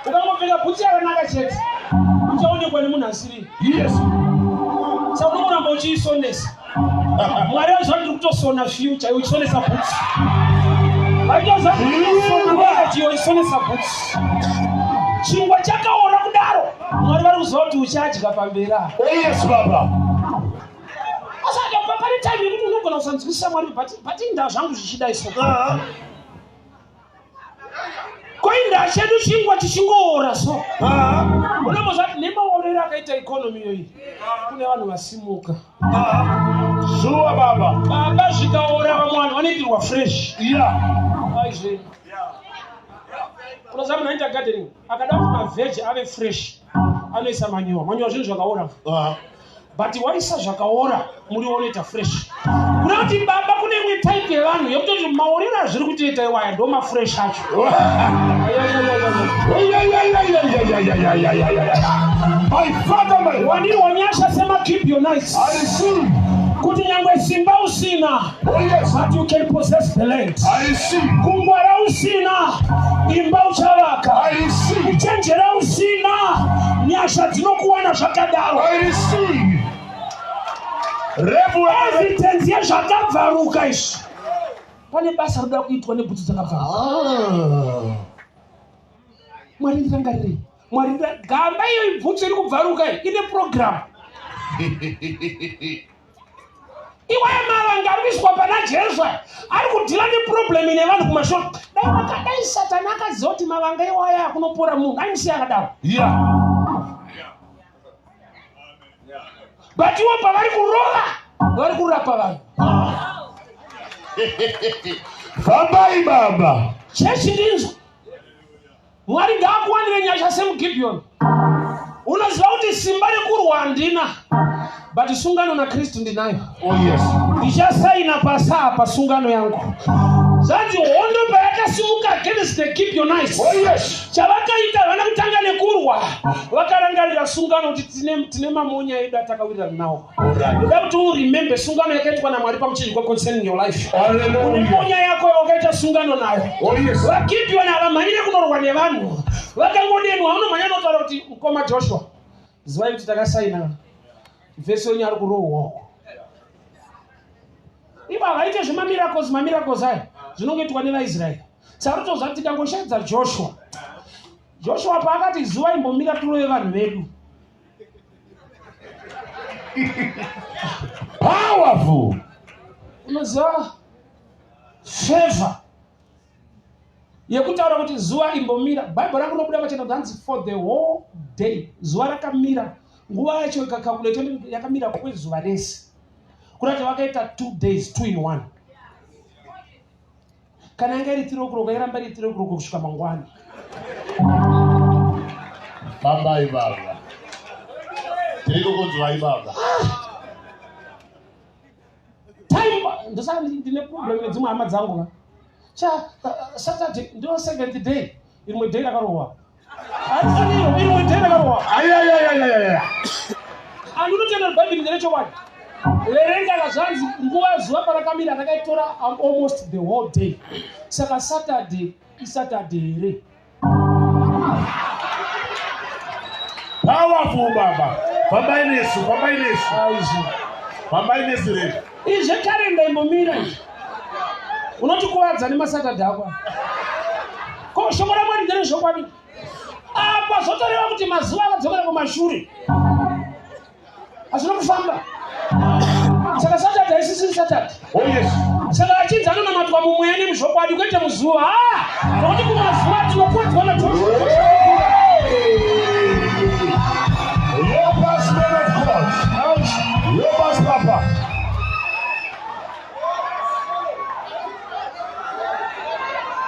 Ukangopfeka bhutsu yakanaka chete uchaonekwa nemunhu asiri. Yes. Saka unokuramba uchiisonesa. Mwari vaziva ndiri kutosona future iwe uchisonesa bhutsu. Vaitoziva kuti ndiri kutosona marriage iwe uchisonesa bhutsu. Chingwa chakaora kudaro Mwari vari kuziva kuti uchadya pamberi apa. Oh yes baba. Asi pane time yekuti unogona kusanzwisisa Mwari but indaa zvangu zvichidai so. Ko indaa chedu chingwa chichingoora so. Unomboziva kuti nemaorero akaita economy iyoyi kune vanhu vasimuka. Shuwa baba. Baba zvikaora vamwe vanhu vanoitirwa fresh. Yeah. Aizve. Unoziva munhu anoita gardening akada kuti mavheji ave fresh anoisa manyowa. Manyowa zvinhu zvakaora. But waisa zvakaora muriwo unoita fresh. Kuda kuti baba kune imwe type yevanhu yekutoti maorero azviri kutoita iwaya ndo mafresh acho. My father, my Wandirwa nyasha semaGibeonites. I receive. Kuti nyangwe simba usina, Oh yes. but you can possess the land. I receive. Kungwara usina, imba uchavaka. I receive. Kuchenjera usina, nyasha dzinokuwana zvakadaro. I receive. Revu Evidence yezvakabvaruka izvi. Pane basa rinoda kuitwa nebhutsu dzakabvaruka. Mwari ndirangarirei. Mwari gamba iyo ibhutsu iri kubvaruka iyi ine program. Iwaya mavanga ari kuiswa pana Jesu aya ari kudhila neproblem ine vanhu kumashure. Dai vakadai Satani akaziva kuti mavanga iwaya akunopora munhu aimusiya akadaro. Yeah. But iwo pavari kurova vari kurapa vanhu. Fambai baba. Chechi ndinzwa. Mwari ngaakuwanire nyasha semuGibhiyoni. Unoziva kuti simba rekurwa handina, but sungano naKristu ndinayo. Oh yes. Ndichasaina pasa apa sungano yangu. Zvanzi hondo payakasimuka against the Gibeonites. Oh yes. Chavakaita havana kutanga nekurwa, vakarangarira sungano kuti tine mamonya edu atakawirirana nawo. Ndoda kuti uremembe sungano yakaitwa naMwari pamuchinjikwa concerning your life. Hallelujah. Une monya yako wakaita sungano nayo. Oh yes. VaGibeoni havamhanyire kunorwa nevanhu. Vakangodenwa vanomhanya notaura kuti mukoma Joshua, zivai kuti takasaina vhesi wenyu ari kurohwa uko. Ivo havaite zvemamiracles, mamiracles aya zvinongoitwa nevaIsraeri. Saka totoziva kuti tikangoshaidza Joshua. Joshua paakati zuva imbomira tirove vanhu vedu. Powerful. Unoziva favor yekutaura kuti zuva imbomira. Bible rangu rinobuda pachena kuti hanzi for the whole day zuva rakamira. Nguva yacho ikakalkulate yakamira kwezuva rese. Kurati vakaita 2 days 2 in 1. Kana yanga iri 3 o'clock yairamba iri 3 o'clock kusvika mangwana. Fambai baba. Tiri kukunzwai baba. Time ndosaka ndine problem nedzimwe hama dzangu ka. Cha Saturday ndo seventh day rimwe day rakarohwa. Harifaniro iri wetenda karowa. Ayayayayaya. Andinotenda Bhaibheri nderechokwadi. Verenga kazvanzi nguva zuva parakamira rakaitora almost the whole day. Saka Saturday iSaturday here? Powerful baba. Fambai nesu, fambai nesu. Aizvo. Fambai nesu rei. Izve karenda imbomira izvi. Unotikuvadza nemaSaturday ako. Ko shoko raMwari nderezvokwadi. Apa zvotoreva kuti mazuva akadzokera kumashure. Hazvina kufamba. Saka Saturday haisisiri Saturday. Oh yes. Saka achinzi anonamatwa mumweya nemuzvokwadi kwete muzuva. Ah! Nokuti kumazuva tinokudzwa naJoshua. Help us, man of God. Help us, Papa.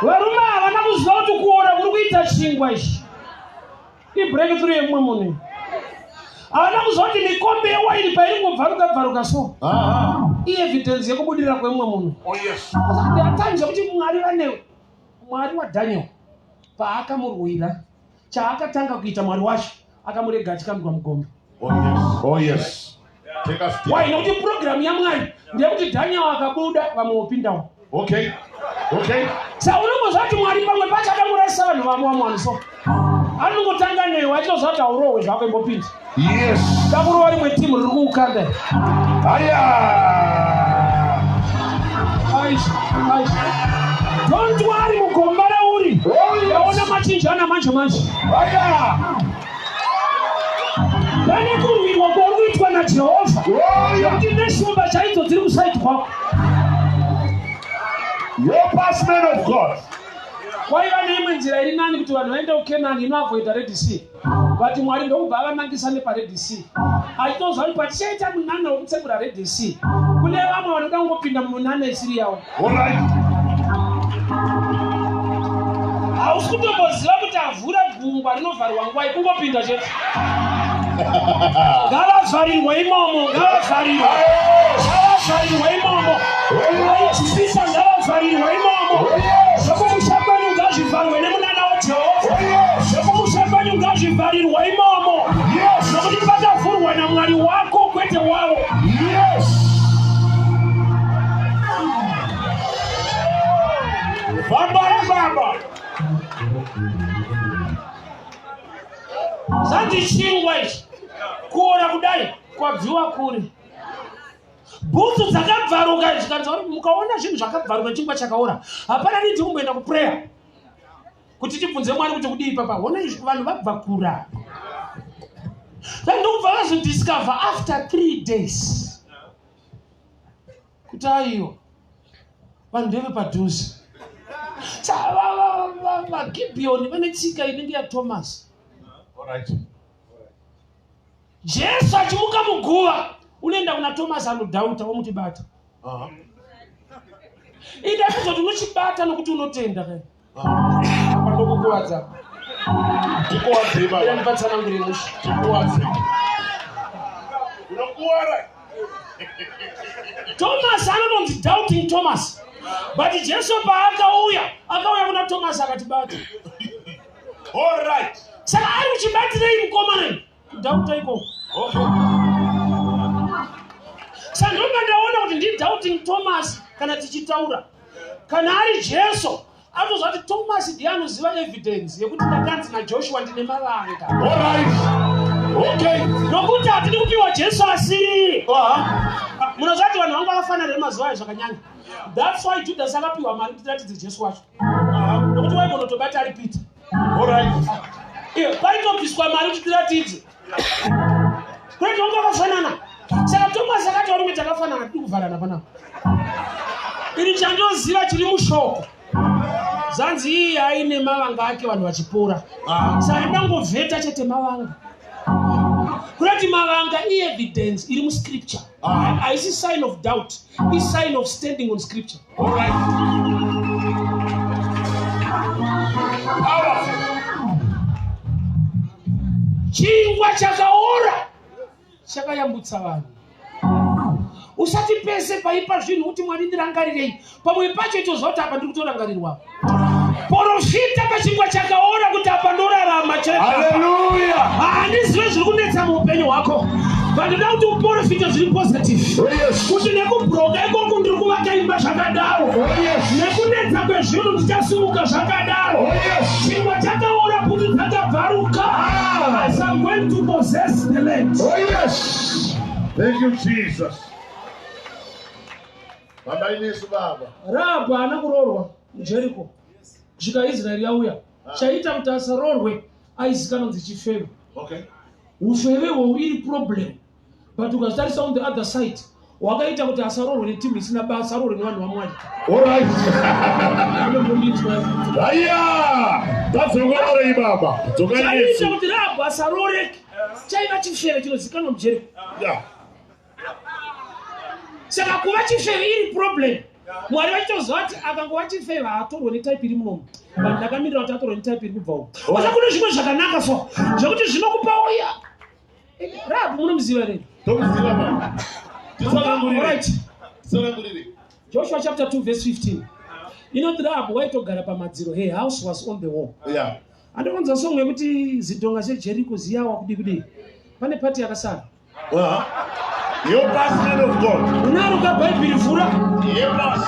Varume havana kuziva kuti kuora kuri kuita chingwa ichi ibreakthrough yemumwe munhu. Havana kuziva kuti mikombe yewaini pairi kungobvaruka bvaruka so ievidence yekubudirira kwemumwe munhu. Oh yes. There are times yekuti Mwari vane Mwari waDaniel paakamurwira chaakatanga kuita Mwari wacho akamurega achikandwa mugombe. Oh yes. Oh yes. Take us Why? deep. Nekuti program yaMwari ndeyekuti Daniel akabuda vamwe vopindawo. Okay. Okay. Sa unombozva kuti Mwari pamwe pacho akamurasisa vanhu vamwe vamwe vanhu so. Anongotanga newe achitoziva kuti haurohwe zvako imbopinda. Yes. Takurova rimwe timu riri kuukanda. Aya. Aish, aish. Don't worry mugomba rauri. Oh yes. Yaona machinjana manje manje. Aya. Pane kurwirwa kwauri kuitwa naJehovha. Oh yeah. Nekuti neshumba chaidzo dziri kusaidi kwako. Help us, man of God. Kwaiva neimwe nzira iri nani kuti vanhu vaende kuKenani inoavoida Red Sea. But Mwari ndokubva avanangisa nepaRed Sea. Achitoziva kuti patichaita munana wekutsemura Red Sea, kune vamwe vanoda kungopinda mumunana isiri yavo. All right. Hausi kutomboziva kuti avhura gungwa rinovharwa nguwai, kungopinda chete. Ngavavharirwe imomo, ngavavharirwe. Ngavavharirwe imomo. Vaijipita ngavavharirwe imomo. Zvekumusha kwenyu ngazvivharwe nemunana waJehovha. Oh yes. Zvekumusha kwenyu ngazvivharirwe imomo. Yes. Nokuti pakavhurwa naMwari wako kwete wavo. Yes. Fambai baba. Zvanzi chingwa ichi kuora kudai kwabviwa kure. Bhutsu dzakabvaruka zvikanzi mukaona zvinhu zvakabvaruka chingwa chakaora hapana need kumboenda kuprayer kuti tibvunze Mwari kuti kudii papa. Hona izvi vanhu vabva kura. Then ndokubva vazodiscover after 3 days kuti aiwa vanhu ndeve padhuze. VaGibhiyoni vane tsika inenge yaThomas. All right. Jesu achimuka muguva unoenda kuna Thomas anodhauta womuti bata. Ida kuzoti unochibata nokuti unotenda kai. Apa ndokukuvadza. Tikuwadze baba. Ida ndipatsanangure mushe. Tikuwadze. Unokuwara. Thomas anotonzi doubting Thomas. But Jesu paakauya, akauya kuna Thomas akati bata. All right. Saka ari kuchibatirei mukomana? Kudhauta ikoko. Okay. Saka ndobva ndaona kuti ndi doubting Thomas kana tichitaura. Kana ari Jesu atoziva kuti Thomas ndiye anoziva evidence yekuti ndakanzi naJoshua ndine mavanga. All right. Okay. Nokuti hatidi kupiwa Jesu asiri. Munoziva kuti vanhu vangu vakafanana nemazuva ayo zvakanyanya. That's why Judas akapiwa mari kuti tiratidze Jesu wacho. Nokuti waigona kutobata ari Peter. All right. Iyo paitobviswa mari kuti tiratidze. Kwete vangu vakafanana. Saka Thomas akati varume takafanana tiri kuvharana panapa. Ini chandoziva chiri mushoko. Zanzi iye aine mavanga ake vanhu vachipora. Saka ndangovheta chete mavanga. Kurati mavanga ievidence iri muscripture. Haisi sign of doubt, isign of standing on scripture. All right. Powerful. Chingwa chakaora chakayambutsa vanhu. Usati pese paipa zvinhu kuti Mwari ndirangarirei. Pamwe pacho itoziva kuti apa ndiri kutorangarirwa. Porofita pachingwa chakaora kuti apa ndorarama chete. Hallelujah. Handizive zviri kunetsa muupenyu hwako. But ndoda kuti uporofite zviri positive. Oh yes. Kuti nekubroka ikoko ndiri kuvaka imba zvakadaro. Oh yes. Nekunetsa kwezvinhu ndichasimuka zvakadaro. Oh yes. Chingwa chakaora bhutsu dzakabvaruka. Ah. As I'm going to possess the land. Oh yes. Thank you Jesus. Baba inesu baba. Rahabhu haana kuroorwa muJeriko kusvika Israeri yauya. Chaiita kuti asaroorwe aizikanwa kunzi chifeve. Okay. Ufeve uhwu iri problem but ukazitarisa on the other side wakaita kuti asaroorwe netimu isina basa aroorwe nevanhu vaMwari. All right. Anombondinzwa. Aya. Tadzokororei baba. Dzokai Chaiita nesu. kuti Rahabhu asarooreke chaiva chifeve chinozikanwa muJeriko. Yeah. Saka kuva chifeve iri problem. Mwari vachitoziva kuti akangova chifeve haatorwe netype iri munomu. But ndakamirira kuti atorwe netype iri kubva umu. Saka kune zvimwe zvakanaka so zvekuti zvinokupa uya. Rahabhu munomuziva here? Tomuziva baba. Titsanangurire. Alright. Titsanangurire. Joshua chapter 2 verse 15. Inoti Rahabhu waitogara pamadziro. Her house was on the wall. Yeah. Andikonza song yekuti zidhonga cheJeriko ziyawa kudi kudi. Pane pati yakasara. Your past man of God. Unaro ka Bhaibheri vhura. Your past.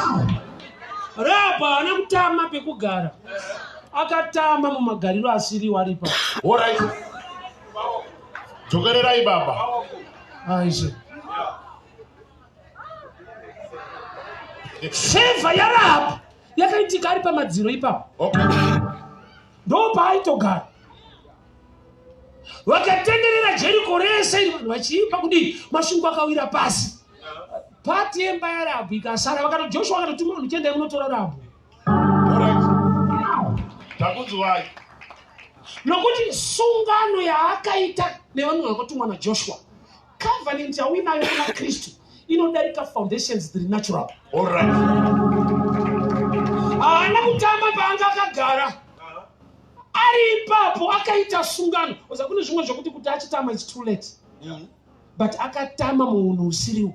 Rahabhu haana kutama pekugara. Akatama mumagariro asiriwo ari ipapo. All right. Dzokererai baba. Aizve. Favor yaRahabhu yakaitika ari pamadziro ipapo. Okay. Ndopaaitogara. Vakatenderera Jeriko rese iri vanhu vachiimba kudii, masvingo akawira pasi. Pati yemba yaRahabhu ikasara, vakati Joshua akatotuma vanhu chiendai munotora Rahabhu. All right. Takunzwai. Nokuti sungano yaakaita nevanhu vakatumwa naJoshua, covenant yauinayo kuna Kristu inodarika foundations dziri natural. All right. Haana kutamba paanga akagara. Ari ipapo akaita sungano. Oza kune zvimwe zvokuti kuti achitama it's too late. But akatama muunhu usiriwo.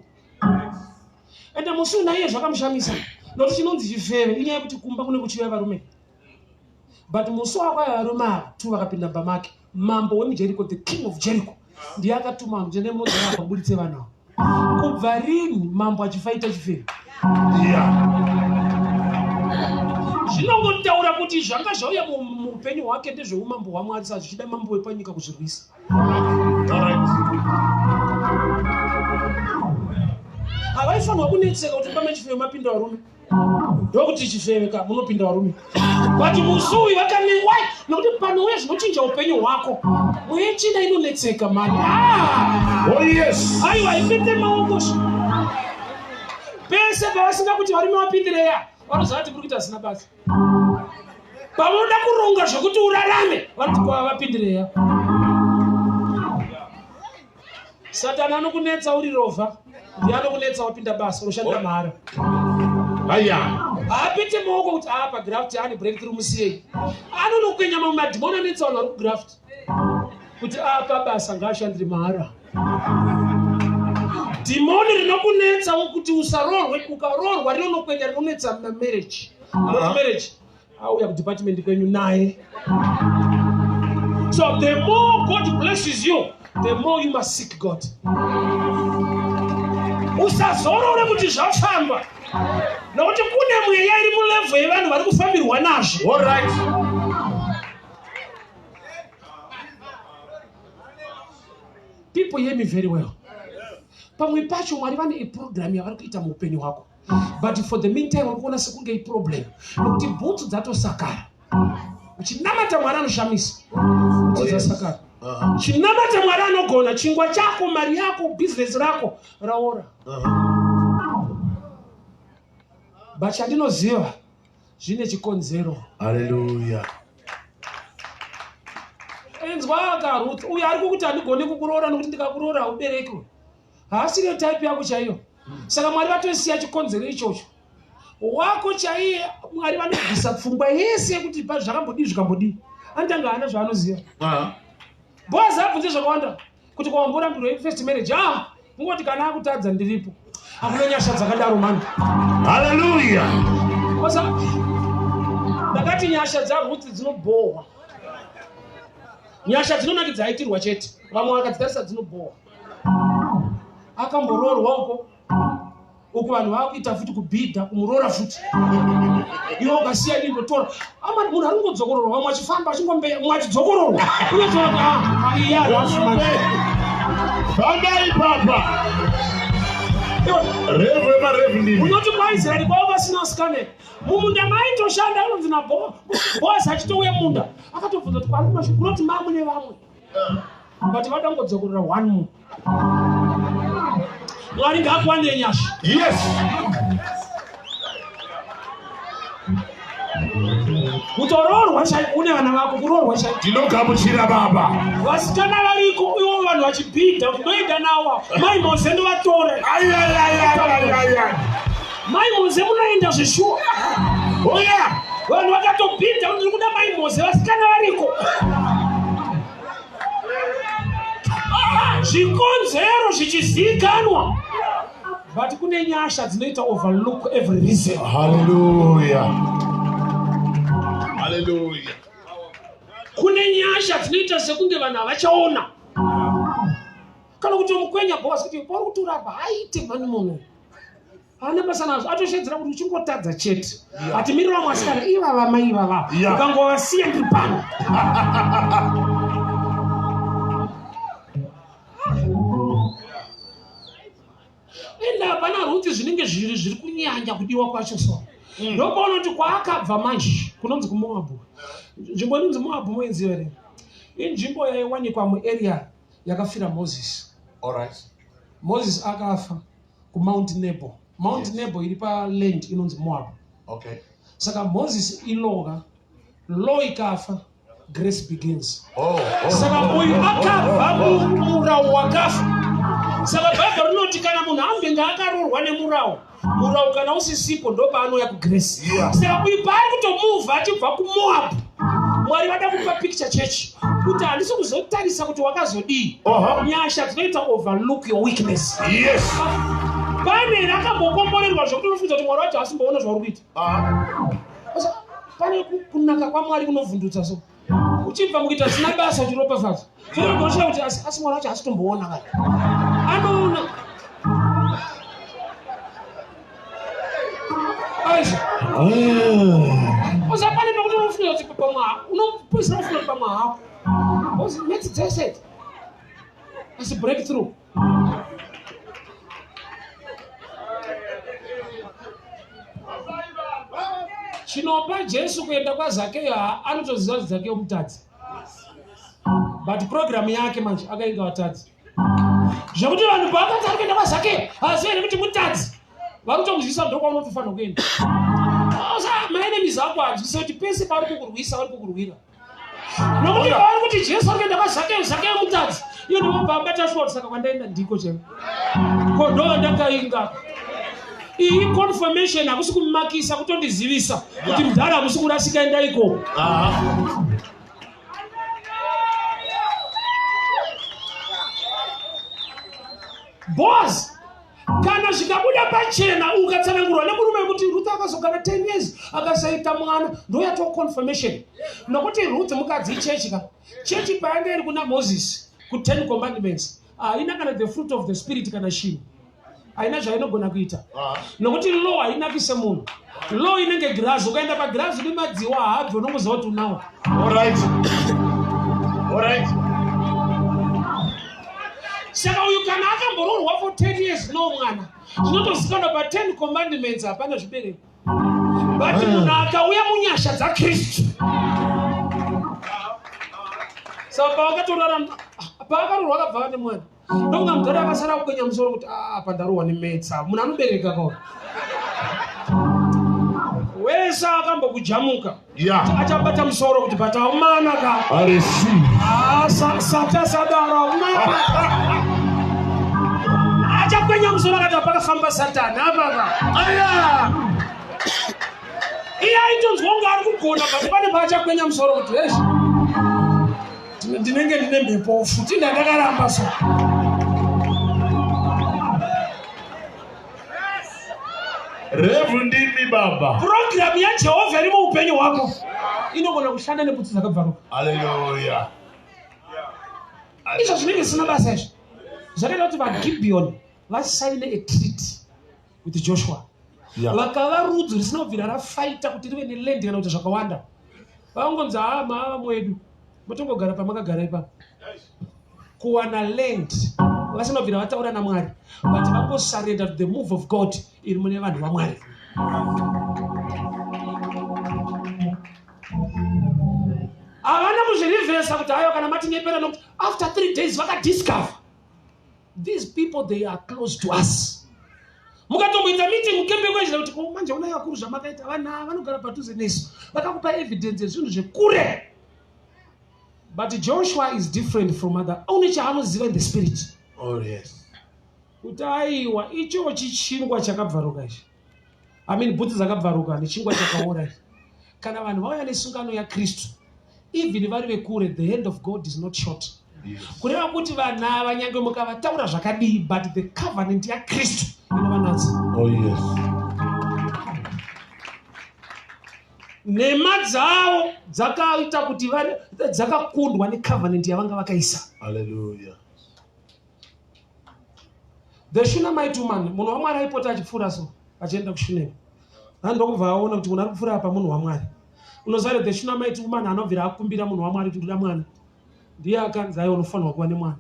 Ende musi uyu naiye zvakamushamisa. Nokuti chinonzi chifeve inyaya yekuti kumba kune kuchiuya varume. But musi wakauya varume ava two vakapinda mumba make. Mambo wemuJericho, the king of Jericho, ndiye akatuma vanhu kuti endai munodzora apa muburitse vanhu ava. Kubva rini mambo achifaita chifeve? Yeah. Zvinongotaura kuti zvanga zvauya muupenyu hwake ndezveumambo hwaMwari, saka zvichida mambo wepanyika kuzvirwisa. All right. Havaifanirwa kunetseka kuti pame chifeve mapinda varume. Ndokuti chifeve ka munopinda varume. But musi uyu vakane why? Nokuti panouya zvinochinja upenyu hwako. Mweya tsvina inonetseka mani. Ah! Oh yes. Aiwa ipinde maoko. Pese pavasinga kuti varume vapindireya, vanoziva kuti muri kuita zvisina basa. Pavanoda kuronga zvekuti urarame, vanoti kwava vapindireya. Satani anokunetsa uri rovha, ndiye anokunetsa wapinda basa, unoshandira mahara. Aya. Haapite maoko kuti aa pagraft ane breakthrough musiyei. Anonokwenya mamwe madhimoni anetsa vanhu vari kugraft kuti aa pabasa ngaashandire mahara. Dhimoni rinokunetsa kuti usaroorwe, ukaroorwa rinonokwenya rinonetsa marriage. Not marriage. Auya kudepartment kwenyu naye. So the more God blesses you, the more you must seek God. Usazorore kuti zvafamba. Nokuti kune mweya iri mulevel yevanhu vari kufambirwa nazvo. All right. People hear me very well. Pamwe pacho Mwari vane iprogram yavari kuita muupenyu hwako. But for the meantime uri kuona sekunge iproblem. Nokuti bhutsu dzatosakara. Uchinamata Mwari anoshamisa. Bhutsu dzasakara. Chinamata Mwari anogona. Chingwa chako, mari yako, business rako raora. But chandinoziva zvine chikonzero. Hallelujah. Inzwa ka Ruth, uyo ari kukuti handigoni kukuroora nokuti ndikakuroora haubereki. Haasiriyo type yako chaiyo. Saka Mwari vatosiya chikonzero ichocho. Wako chaiye Mwari vanobvisa pfungwa yese yekuti zvakambodii zvikambodii. Anotanga haana zvaanoziva. Boaz abvunze zvakawanda kuti kwawamborambirwa first marriage. Ah, kungoti kana akutadza ndiripo. Hakuna nyasha dzakadaro mani. Hallelujah. Osa. Ndakati nyasha dzaRuth dzinobhohwa. Nyasha dzinonakidza aitirwa chete. Vamwe vakadzitarisa dzinobhohwa. Akamboroorwa uko. Uku vanhu vakuita futi kubhidha kumuroora futi. Iwe ukasiya ini ndotora. Ama munhu ari kungodzokororwa vamwe vachifamba achingombeya mumwe achidzokororwa. Unotoona kuti ah iya rafu manje. Fambai papa. Revu emarevu ndimi. Unoti kwaIsraeri kwavo vasina vasikana mumunda maitoshanda anonzi naBoazi achitouya munda akatobvunza kuti kwari kumashure kunoti mamwe nevamwe but vada kungodzokorora one more. Mwari ngaakuwanire nyasha. Yes. Kutoroorwa chaiko une vana vako kuroorwa chaiko. Tinogamuchira baba. Vasikana variko ivo vanhu vachibhidha kuti ndoenda nawo mai Mose ndovatore. Ayayayayayaya. Mai Mose munoenda zveshuwa. Oya. Vanhu vakatobhidha kuti ndiri kuda mai Mose vasikana variko. Zvikonzero zvichizikanwa. But kune nyasha dzinoita overlook every reason. Hallelujah. Hallelujah. Kune nyasha dzinoita sekunge vanhu havachaona. Kana kuti mukwenya boss kuti pauri kutora apa haite mhani munhu. Haana basa nazvo atoshedzera kuti uchingotadza chete. Atimirira vamwe vasikana ivava mai ivava. Ukangovasiya ndiri pano. Ende hapana Ruti zvinenge zviri zviri kunyanya kudiwa kwacho so. Ndopaona kuti kwaakabva manje kunonzi kuMoabhu. Nzvimbo inonzi Moabhu moiziva here? Inzvimbo yaiwanikwa muarea yakafira Moses. All right. Moses akafa kuMount Nebo. Mount Yes. Nebo iri paland inonzi Moab. Okay. Saka Moses iloka, law ikafa, grace begins. Oh, oh, Saka oh, uyu oh, akabva oh, oh. mumurau wakafa. Saka Bhaibheri rinoti kana munhu ambenge akaroorwa nemurau, murau kana usisipo ndopaanouya kugrace. Yeah. Saka uyu paari kutomuvha achibva kuMoab, Mwari vada kupa picture church kuti handisi kuzotarisa kuti wakazodii. Nyasha dzinoita overlook your weakness. Yes. Pane here akambokomborerwa zvekuti unofunza kuti Mwari wacho hasimboona zvauri kuita? Pane kunaka kwaMwari kunovhundutsa so. Uchibva mukuita zvisina basa uchiropafadzwa. So unogoshaya kuti asi Mwari wacho hasitomboona kana. Anoona. Aisha. Usapane pekuti unofunga kuti pamwe unopedzisira unofunga kuti pamwe hako. Because maths dzese asi breakthrough. Chinopa Jesu kuenda kwaZakeyo anotoziva kuti Zakeyo mutadzi. But program yake manje akainga vatadzi. Zvekuti vanhu paakati ari kuenda kwaZakeyo haazivi here kuti mutadzi. Vari kutomuzivisa ndokwaunotofanira kuenda. Maenemies ako hanzwise kuti pese pavari kukurwisa vari kukurwira. Nokuti pavari kuti Jesu ari kuenda kwaZakeyo, Zakeyo mutadzi. Iyo ndinobva abata short saka kwandaenda ndiko chaiko. Ko ndo ndakainga. Iyi confirmation hakusi kumakisa kutondizivisa kuti mudhara hakusi kurasika enda ikoko. Boss kana zvikabuda pachena ukatsanangurwa nemurume wekuti Ruth akazogara 10 years akasaita mwana ndoyatoo confirmation nokuti Ruth mukadzi ichechi ka chechi payanga iri kuna Moses ku 10 commandments haina kana the fruit of the spirit kana chinhu haina zvainogona kuita nokuti law hainakise munhu law inenge girazi ukaenda pagirazi nemadziwa haabvi unongoziva kuti unawo. All right. All right. Saka uyu kana akamboroorwa for 10 years no mwana zvinotozikanwa pa 10 commandments hapana zvibereko. But munhu akauya munyasha dzaKristu saka pavakatorara paakaroorwa akabva ava nemwana ndokunga mudhara akasara kukwenya musoro kuti apa ndarohwa nemetsa munhu anobereka kauri wese akambokujamuka achabata musoro kuti but haumana ka sata sadaro haumana achakwenya musoro akati apakafamba satani apapa aya iye aitonzwa kunge ari kugona but pane paachakwenya musoro kuti hezvi ndinenge ndine mhepo futi ndandakaramba so. Rev ndimi Chokwadi baba. Purogiramu yaJehovha iri muupenyu hwako inogona kushanda nebhutsu dzakabvaruka. Hallelujah. Izvo zvinenge zvisina basa izvo zvakaita kuti vaGibhiyoni vasaine a treaty with Joshua. Vakava rudzi risina kubvira rafaita kuti rive neland kana kuti zvakawanda. Vangonzi haa maava mwedu motongogara pamakagara ipapo. Kuwana land vasina kubvira vataura naMwari but vangosarenda to the move of God iri mune vanhu vaMwari. Havana kuzvirivhesa kuti hayo kana matinyepera nokuti after 3 days vakadiscover these people they are close to us mukatomboita meeting mukembe kwezhira kuti ko manje unai vakuru zvamakaita vanhu ava vanogara padhuze nesu vakakupa evidence yezvinhu zvekure but Joshua is different from other une chaanoziva in the spirit. Oh yes. Kuti aiwa ichochi chingwa chakabvaruka ichi. I mean bhutsu dzakabvaruka nechingwa chakaora ichi. Kana vanhu vauya nesungano yaKristu even vari vekure the hand of God is not short. Yes. Kureva kuti vanhu ava nyange mukavataura zvakadii but the covenant yaKristu inovanatsa. Oh yes. Nhema dzavo dzakaita kuti dzakakundwa necovenant yavanga vakaisa. Hallelujah. The Shunammite woman, munhu waMwari aipota achipfuura so achienda kuShunemi. Ndokubva aona kuti munhu ari kupfuura apa munhu waMwari. Unoziva the Shunammite woman anobvira akumbira munhu waMwari kuti ndoda mwana. Ndiye akanzi aiwa unofanirwa kuva nemwana.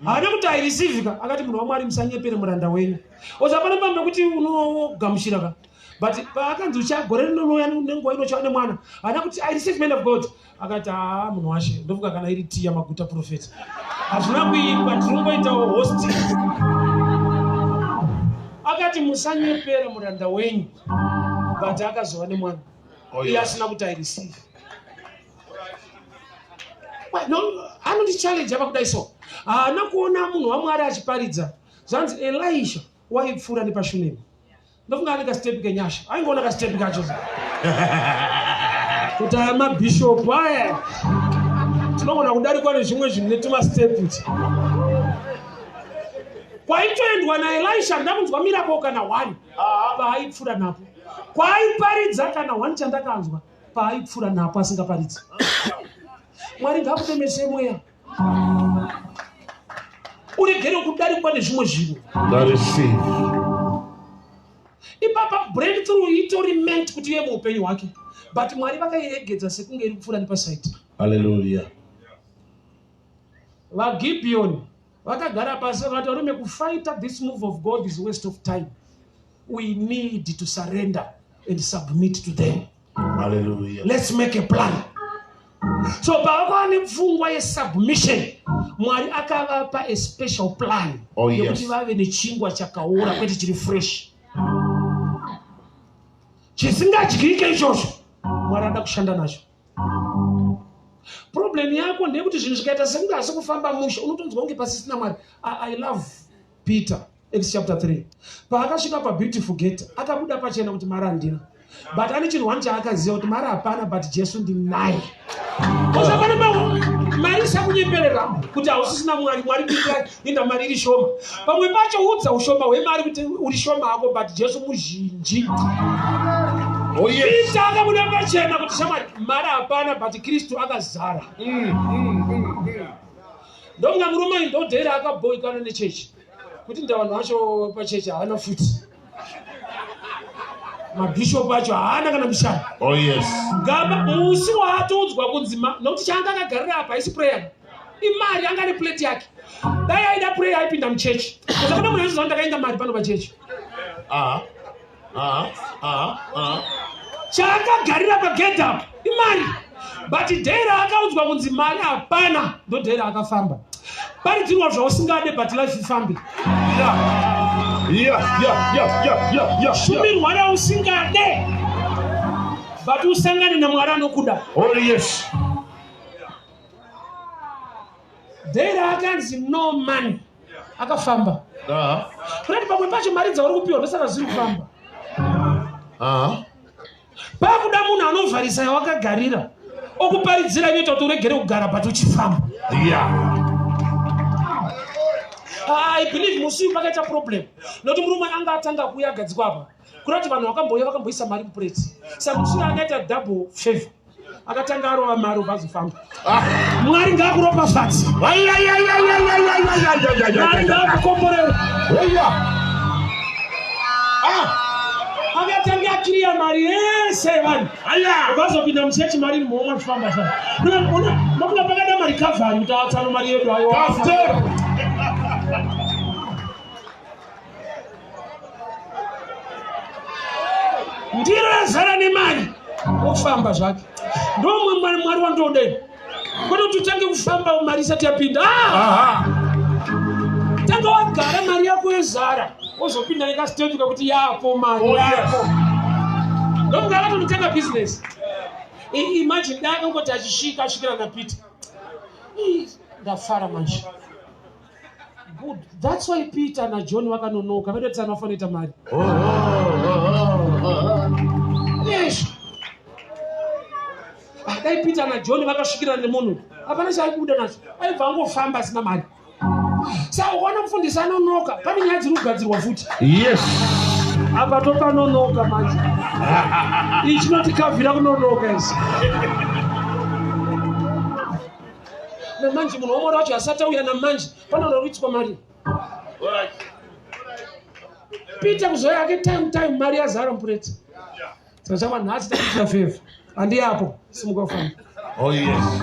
Haana kuti airisivhika akati munhu waMwari musanyepere muranda wenyu. Oza pane pamwe pekuti unogamuchira ka. But paakanzi uchagore rinouya nenguva ino uchava nemwana haana kuti I receive man of God. Akati haa munhu washe ndofunga kana iri tea yamaguta prophet. Hazvina kuipa tiringoitawo host. Akati musanyepere muranda wenyu. But akazova nemwana. Oh, Iye yeah. asina kuti I receive. No, anondichallenge apa kudai so. Haana kuona munhu waMwari achiparidza. Zvanzi Elisha waipfuura nepaShunemi. Ndofunga ane kastep kenyasha. Aingoona kastep kacho. Kuti aya mabishop aya. Tinogona kudarikwa nezvimwe zvinhu netumastep uti. Kwaitoendwa naElisha ndakunzwa miracle kana one paaipfuura napo. Kwaaiparidza kana one chandakanzwa paaipfuura napo asingaparidzi. Mwari ngaakutemese mweya. Uregere kudarikwa nezvimwe zvinhu. Ndareceive. Ipapa breakthrough itori meant kuti ive muupenyu hwake. But Mwari vakairegedza sekunge iri kupfuura nepasaidi. Hallelujah. VaGibeon vakagara pasi vakati varume kufighta this move of God is waste of time. We need to surrender and submit to them. Hallelujah. Let's make a plan. So pavakava nepfungwa yesubmission, Mwari akavapa a special plan Oh, yes. yekuti vave nechingwa chakaora kwete chiri fresh. Chisingadyike ichocho Mwari ada kushanda nacho. Problem yako ndeyekuti zvinhu zvikaita sekunge asi kufamba mushe unotonzwa kunge pasisina Mwari. I love Peter. Acts chapter 3 paakasvika pabeautiful gate akabuda pachena kuti mari handina but ane chinhu one chaakaziva kuti mari hapana but Jesu ndinaye. Osapane mari isakunyeperera kuti hausisina Mwari. Mwari ndinaye inda mari iri shoma. Pamwe pacho udza ushoma hwemari kuti uri shoma hako but Jesu muzhinji. Oh, yes. Peter akabuda pachena kuti shamwari mari hapana but Kristu akazara. Ndokunga murume uyu ndodhera akabhoikana nechechi kuti nda vanhu vacho pachechi haana futi mabhishopu acho haana kana mishana. Oh yes. Ngaba musi waatoudzwa kunzi nokuti chaanga akagarira apa haisi prayer imari anga ane plate yake. Dai aida prayer aipinda muchechi. Saka kuna munhu anoziva ndakaenda mari pano pachechi. Chaakagarira pagedhi apa imari but day raakaudzwa kunzi mari hapana ndo day raakafamba. Paridzirwa zvausingade but life ifambe. Shumirwa rausingade but usangane naMwari anokuda. Oh yes. Day raakanzi no money akafamba. Kurati pamwe pacho mari dzauri kupiwa ndosaka zviri kufamba. Pakuda munhu anovharisa yawakagarira okuparidzira inoita kuti uregere kugara but uchifamba. Ah, I believe musi uyu pakaita problem nokuti murume anga atanga kuuya agadzikwa apa kuda kuti vanhu vakambouya vakamboisa mari mupureti saka musi uyu akaita double favor akatanga arova mari obva azofamba. Ah. Mwari ngaakuropafadze. Mwari ngaakukomborere. Ah. Akatanga akiriya mari yese vanhu vazopinda muchechi mari iri muhomwe achifamba sa mafunga pakada marikavhari kuti atsano mari yedu ayo ndiro yazara nemari ofamba zvake ndomwe mwari mwari wandoda ini kwete kuti utange kufamba mari isati yapinda ah! tanga wagara mari yako yozara wozopinda nekastepi kakuti yapo mari oh, yako ndokunga akatonotanga business imagine dai akangoti achisvika asvikira napeter ndafara manje Good. That's why Peter na John vakanonoka vaida kuti vanofanira kuita mari. Oh, oh, oh, yes. Ah, dai Peter na John vakasvikirana nemunhu hapana chaaibuda nacho aibva angofamba asina mari. Saka ukaona mufundisi anonoka pane nyaya dziri kugadzirwa futi. Yes. Apa topanonoka manje. Ichi chinotikavhira kunonoka ichi. Namanje munhu wamwari wacho asati auya namanje panoda kuitwa mari. Peter kuzouya ake time time mari yazara mupureti. Saka chava nhasi takuitira favor. Handi apo simuka ufambe. Oh yes.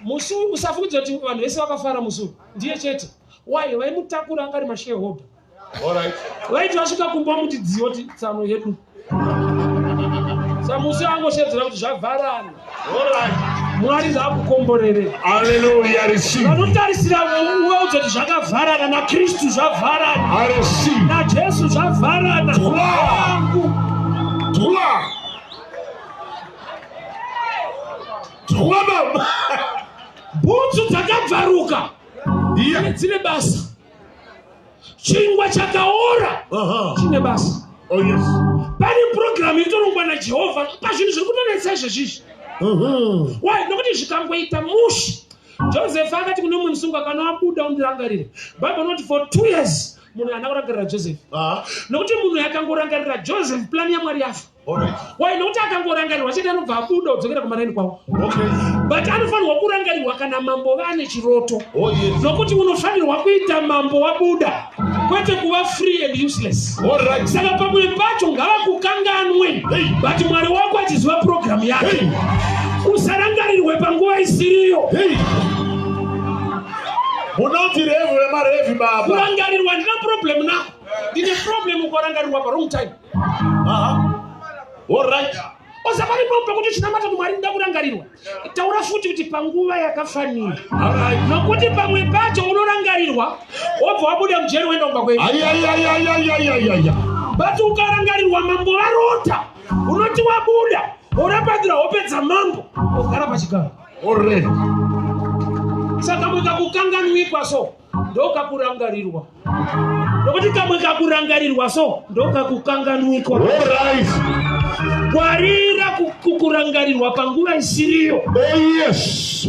Musi uyu usafungidza kuti vanhu vese vakafara musi uyu. Ndiye chete. Why vaimutakura anga ari mashareholder. Vaiti vasvika kumba muti dziyo ti tsano yedu. Samusi angoshedzera kuti zvavharana. Mwari ngaakukomborere. Hallelujah, receive. Vanotarisira uvaudza kuti zvakavharana naKristu zvavharana. I receive. NaJesu zvavharana. Wangu. Twa. Twa baba. Bhutsu dzakabvaruka. Yeah. Dzine basa. Chingwa chakaora chine basa. Oh, yes. Pane purogiramu iri kutorongwa naJehovha pazvinhu zviri kutonetsa izvezvi izvi. Why? Nokuti zvikangoita mushe. Joseph akati kune mumwe musungwa kana wabuda undirangarire. Bible inoti for 2 years munhu haana kurangarira Joseph. Nokuti munhu akangorangarira Joseph plan yaMwari yafa. Why? Nokuti akangorangarirwa chete anobva abuda odzokera kumaraini kwavo. Okay. But anofanirwa kurangarirwa kana mambo vane chiroto. Oh, yes. Nokuti unofanirwa kuita mambo wabuda kwete kuva free and useless. All right. Saka pamwe pacho ngavakukanganwe. Hey. But Mwari wako achiziva program yake. Hey. Usarangarirwe panguva isiriyo. Hey. Munoti revhu remarevhi baba. Kurangarirwa ndina problem nako. Ndine problem ukarangarirwa pa wrong time. All right. Oza pari pombe kuti chinamata kuti Mwari ndida kurangarirwa. Taura futi kuti panguva yakafanira. All right. Nokuti pamwe pacho unorangarirwa wobva wabuda mujeri woenda kumba kwenyu. Ay ay ay ay ay ay ay ay. But ukarangarirwa mambo varota unoti wabuda worapadzira hope dzamambo wogara pachigaro. All right. Saka kamwe kakukanganwikwa so ndokakurangarirwa. Nokuti kamwe kakurangarirwa so ndokakukanganwikwa. All right. Ngwarira kukurangarirwa panguva isiriyo. Oh yes.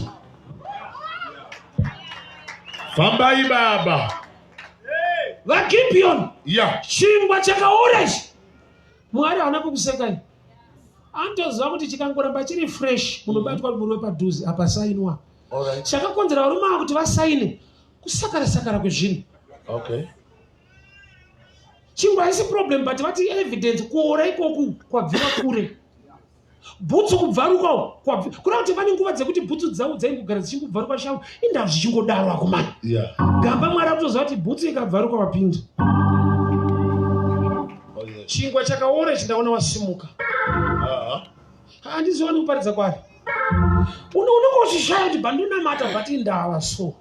Fambai baba. VaGibeon. Yeah. Chingwa chakaora ichi. Mwari haana kukusekai. Anotoziva kuti chikangoramba chiri fresh munobatwa murume padhuze apa sainwa. All right. Chakakonzera varume ava kuti vasaine kusakara sakara kwezvinhu. Okay. Chingwa haisi problem but vati evidence kuora ikoku kwabvira kure. Bhutsu kubvaruka uku kuda kuti vane nguva dzekuti bhutsu dzavo dzaingogara dzichingobvaruka shangu inda zvichingodaro akomana. Yeah. Gamba Mwari akutoziva kuti bhutsu ikabvaruka wapinda. Oh, yes. Chingwa chakaora ichi ndaona wasimuka. Handiziwani kuparidza kwaari. Unonge uchishaya kuti bandonamata but indava so.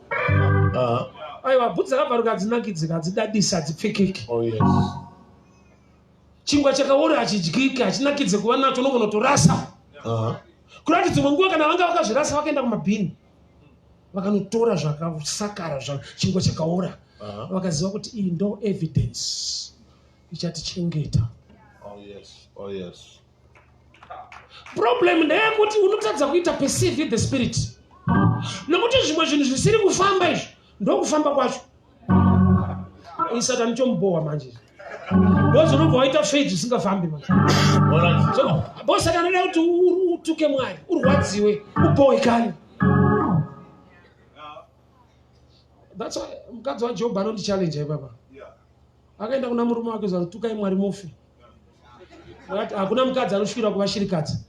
Aiwa bhutsu dzakabvaruka hadzinakidzi hadzidadisi hadzipfekeki. Oh, yes. Chingwa chakaora hachidyiki hachinakidze kuva nacho unogona kutorasa. Kuda kuti dzimwe nguva kana vanga vakazvirasa vakaenda kumabhini vakanotora zvakasakara chingwa chakaora. Vakaziva kuti iyi ndo evidence ichatichengeta. Oh, yes. Oh, yes. Problem ndeyekuti unotadza kuita perceive the spirit. Nokuti zvimwe zvinhu zvisiri kufamba izvi. Ndokufamba kwacho. Isatani chomubohwa manje. Ndozonobva waita faith usingafambi manje. So, bo Satani anoda kuti utuke Mwari, urwadziwe, ubhohekane. That's why mukadzi waJob anondichallenge ipapa. Akaenda kuna murume wake zvanzi tukai Mwari mufe. Akati hakuna mukadzi anosvikira kuva shirikadzi.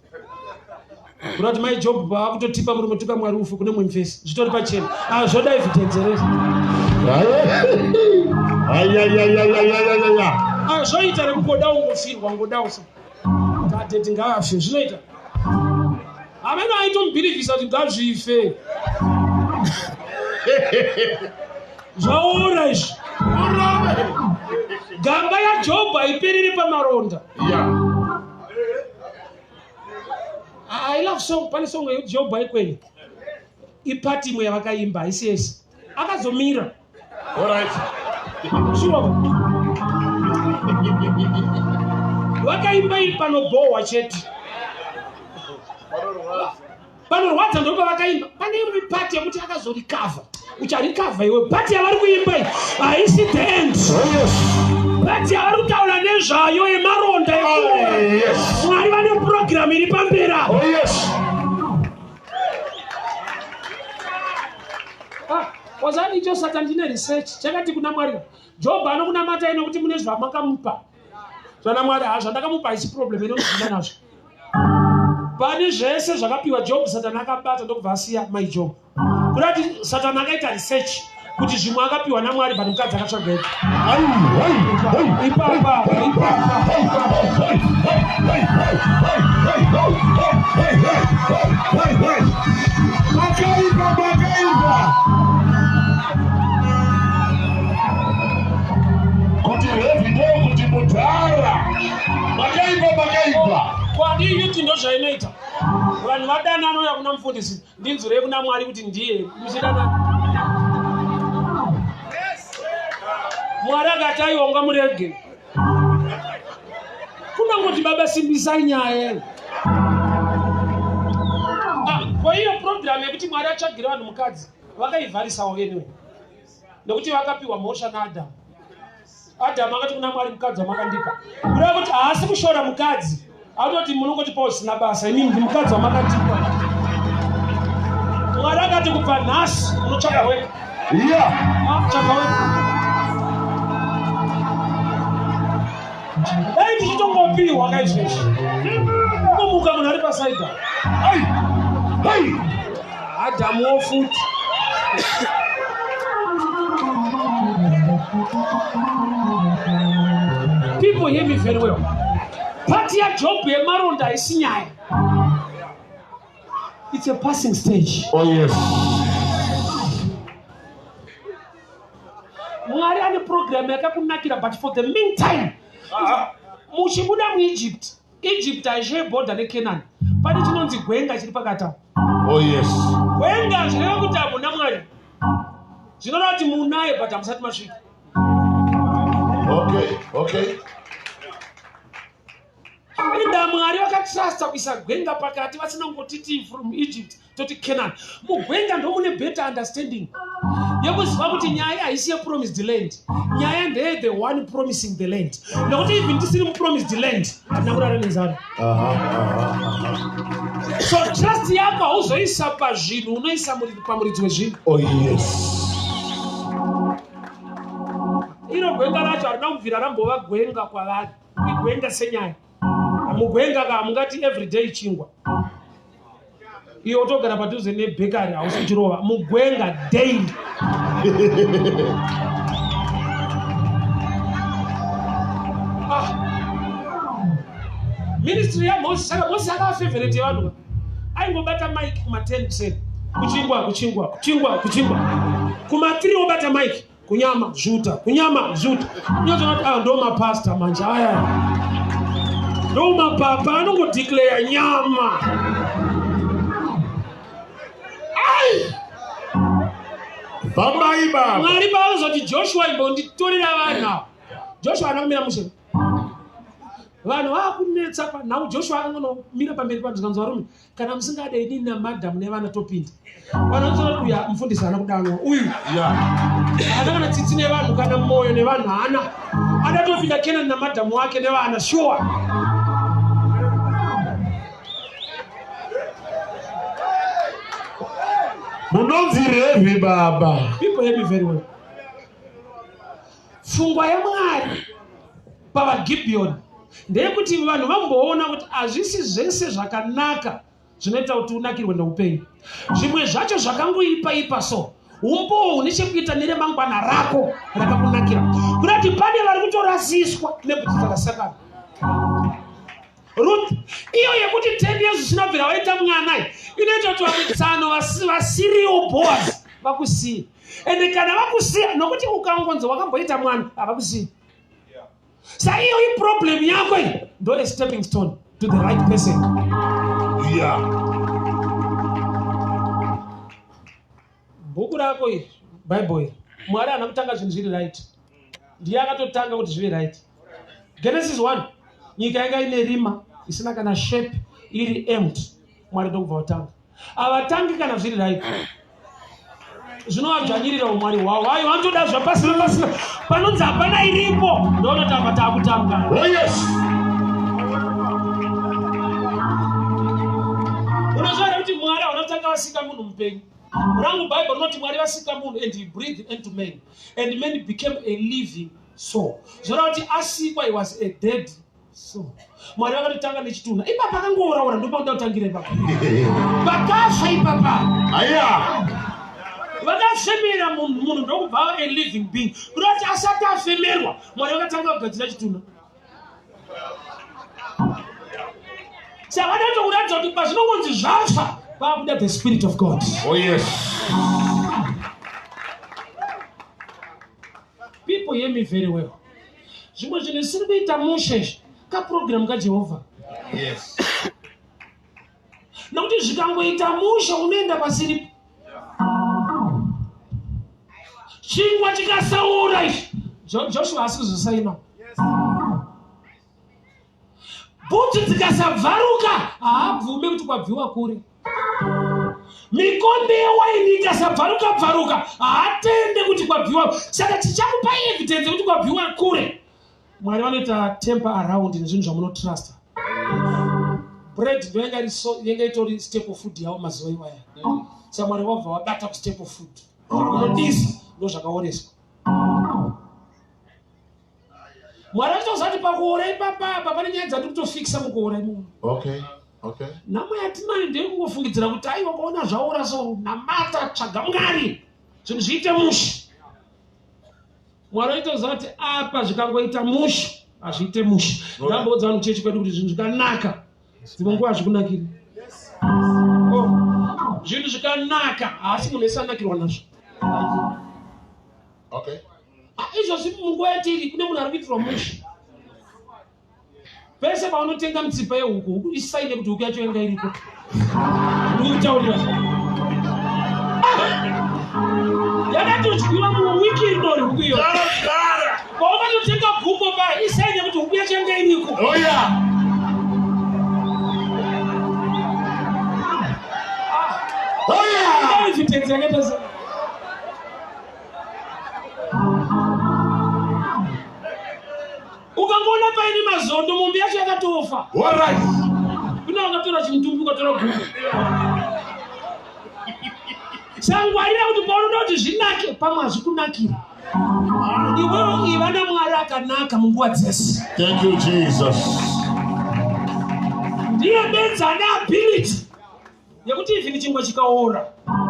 Kuda kuti mai Job pavakutotipa murume tuka Mwari ufe kune mumwe mufesi. Zvitori pachena. Ah zvoda evidence here. Ayayayayayayaya. Ah zvoita rekungoda ungofirwa ngoda usa. Tatete ngaafe zvinoita. Amene aitomubhilivhisa kuti ngazvife. Zvaora izvi. Gamba yaJobho haipereri pamaronda. Yeah. I love song, pane song yekuti Jobho aikwenya. Ipati imwe yavakaimba haisi yese. Akazomira. All right. Sure. Vakaimba iri panobhohwa chete. Panorwadza ndipo pavakaimba. Pane imwe pati yekuti akazorikavha. Ucharikavha iwe. Pati yavari kuimba iyi haisi the end. Oh, yes. Pati yavari kutaura nezvayo yemaronda Oh, yes. Mwari vane purogiramu iri pamberi apo. Oh, yes. Ah, wazani icho Satan chine research chakati kuna Mwari Job anokunamatai nokuti mune zvamakamupa zvana Mwari ha zvandakamupa haisi problem inonozvida nazvo pane zvese zvakapiwa Job Satan akabata ndokubva asiya mai Job kuda kuti Satan akaita research kuti zvimwe akapiwa naMwari but mukadzi akatsvaga ega ipapa ipapa Makaipa, makaipa. Kuti heavy ndo kuti mudhara. Makaipa, makaipa. Kwadi yuti ndozvainoita vanhu vadanana uya kuna mufundisi ndinzwirei kuna Mwari kuti ndiye muchidanana Mwari akati aiwa ungamurege kunongoti baba simbisai nyaya ah, ko iyo program yekuti Mwari atsvagire vanhu mukadzi vakaivharisawo anyway nekuti vakapiwa mhosva naAdhamu. Adhamu akati kuna Mwari, mukadzi wamakandipa. Kureva kuti haasi kushora mukadzi, atoti munongotipawo zvisina basa, imimi ndi mukadzi wamakandipa. Mwari akati kubva nhasi unotsvaka wega. Yeah. Ah, tsvaka wega. Dai tichitongopiwa kaizvezvi. Unomuka munhu ari pasaidha. Hey. Hey. Adhamuwo futi. People hear me very well. Pati yaJob yemaronda haisi nyaya. It's a passing stage. Oh yes. Mwari ane program yakakunakira but for the meantime muchibuda muEgypt Egypt haishare border neCanaan. Pane chinonzi gwenga chiri pakati apo. Oh yes. Gwenga zvireva kuti hamuna Mwari. Zvinoreva kuti munaye but hamusati masvika. Okay, okay. Inda Mwari vakatrusta kuisa gwenga pakati vasina kungotiti from Egypt toti Canaan. Mugwenga ndomune better understanding yekuziva kuti nyaya haisi yepromised land. Nyaya ndeye the one promising the land. Nekuti even tisiri mupromised land hatina kurara nenzara. So trust yako hauzoisa pazvinhu unoisa pamuridzi wezvinhu. Oh yes. Iro gwenga racho harina kubvira rambova gwenga kwavari. Igwenga senyaya. Mugwenga ka mungati everyday chingwa. Iwe utogara padhuze nebhekari hausi kuchirova mugwenga daily. Ah. Ministry yaMoses saka Moses akava favorite yevanhu aingobata mic kuma 10 10 kuchingwa kuchingwa kuchingwa kuchingwa kuma 3 obata mic kunyama zvuta kunyama zvuta unozoona kuti aya ndo mapasta manje aya ndo mapapa anongodeclare nyama ai fambai baba Mwari pavanozoti Joshua imbonditorera vanhu ava Joshua haana kumira mushe. Vanhu vakunetsa panhau. Joshua akangonomira pamberi panhu zvikanzi varume kana musingade ini namadhamu nevana topinda. Vanhu vanotaura kuti uyu mufundisi haana kudanwa uyu haana kana tsitsi nevanhu kana moyo nevanhu haana. Ada topinda Kenani namadhamu wake nevana sure. Munonzi Revhi baba. People hear me very well. Pfungwa yaMwari pavaGibhiyoni ndeyekuti vanhu vamboona kuti hazvisi zvese zvakanaka zvinoita kuti unakirwe neupenyu. Zvimwe zvacho zvakangoipa ipa so umbowo hune chekuita neremangwana rako rakakunakira. Kurati pane vari kutorasiswa nebhutsu dzakasakana. Ruth iyo yekuti 10 years zvisina kubvira waita mwana iyi inoita kuti vamwe tsano vasiriwo Boaz vakusiye. Ende kana vakusiya nokuti ukangonzi wakamboita mwana havakusiyi. Sa iyo iproblem yako iyi ndo a stepping stone to the right person. Bhuku rako iri, Bible iri, Mwari haana kutanga zvinhu zviri right. Ndiye akatotanga kuti zvive right. Genesis 1, nyika yanga ine rima, isina kana shape, iri empty. Mwari ndokubva watanga. Havatangi kana zviri right. Zvinovadzvanyirira umwari hwavo. Ayo vanotoda zvapasina pasina. Panonzi hapana iripo, ndonoti apa taakutanga. Oh yes. Unoziva here kuti Mwari havana kutanga vasika munhu mupenyu. Rangu Bible rinoti Mwari vasika munhu and he breathed into man and man became a living soul. Zvoreva kuti asikwa he was a dead soul. Mwari vakatotanga nechitunha. Ipapa akangouraura ndopanoda kutangira ipapa. Vakafa ipapa. Aya. Vakafemera munhu munhu ndokubva ava a living being. Kureva kuti asati afemerwa Mwari vakatanga kugadzira chitunha. Saka vanotokuratidza kuti pazvinongonzi zvafa pakuda the spirit of God. Oh yes. People hear me very well. Zvimwe zvinhu zvisiri kuita mushe izvi kaprogram kaJehovha. Yes. Nokuti zvikangoita mushe unoenda pasiripo. Chingwa chikasaura izvi. Joshua asi kuzosaina. Bhutsu dzikasabvaruka haabvume kuti kwabviwa kure. Mikombe yewaini ikasabvaruka bvaruka haatende kuti kwabviwa. Saka tichakupa evidence yekuti kwabviwa kure. Mwari vanoita temper around nezvinhu zvamunotrusta. Bread ndo yanga iri so yanga itori staple food yavo mazuva iwaya. Saka Mwari vabva vabata ku staple food. Unodisa ndo zvakaoreswa. Mwari vachitoziva kuti pakuora ipapa apa pane nyaya dzatiri kutofikisa mukuora imomo. Okay. Okay. Nhamo yatinayo ndeyekungofungidzira kuti aiwa ukaona zvaora so namata tsvaga Mwari zvinhu zviite mushe. Mwari aitoziva kuti apa zvikangoita mushe hazviite mushe. Ndamboudza vanhu chechi kwedu kuti zvinhu zvikanaka dzimwe nguva hazvikunakiri. Oh, zvinhu zvikanaka haasi munhu wese anakirwa nazvo. Okay. Ah, izvozvi munguva yatiri kune munhu ari kuitirwa mushe. Pese paunotenga mitsipa yehuku, huku isaine kuti huku yacho yanga iriko. Ndikutaurira. Yakatodyiwa muwiki rinori huku iyo. Paukatotenga gumbo paya isaine kuti huku yacho yanga iriko. Oh yeah. Oh yeah. Evidence yakaita se. Ukangoona paine mazondo mombe yacho yakatofa. Alright. Kune vakatora chimutumbi ukatora gumbo. Sangwarira kuti paunoda kuti zvinake pamwe hazvikunakira. Iwewe iva naMwari akanaka munguva dzese. Thank you Jesus. Ndiye bedzi ane ability yekuti even chingwa chikaora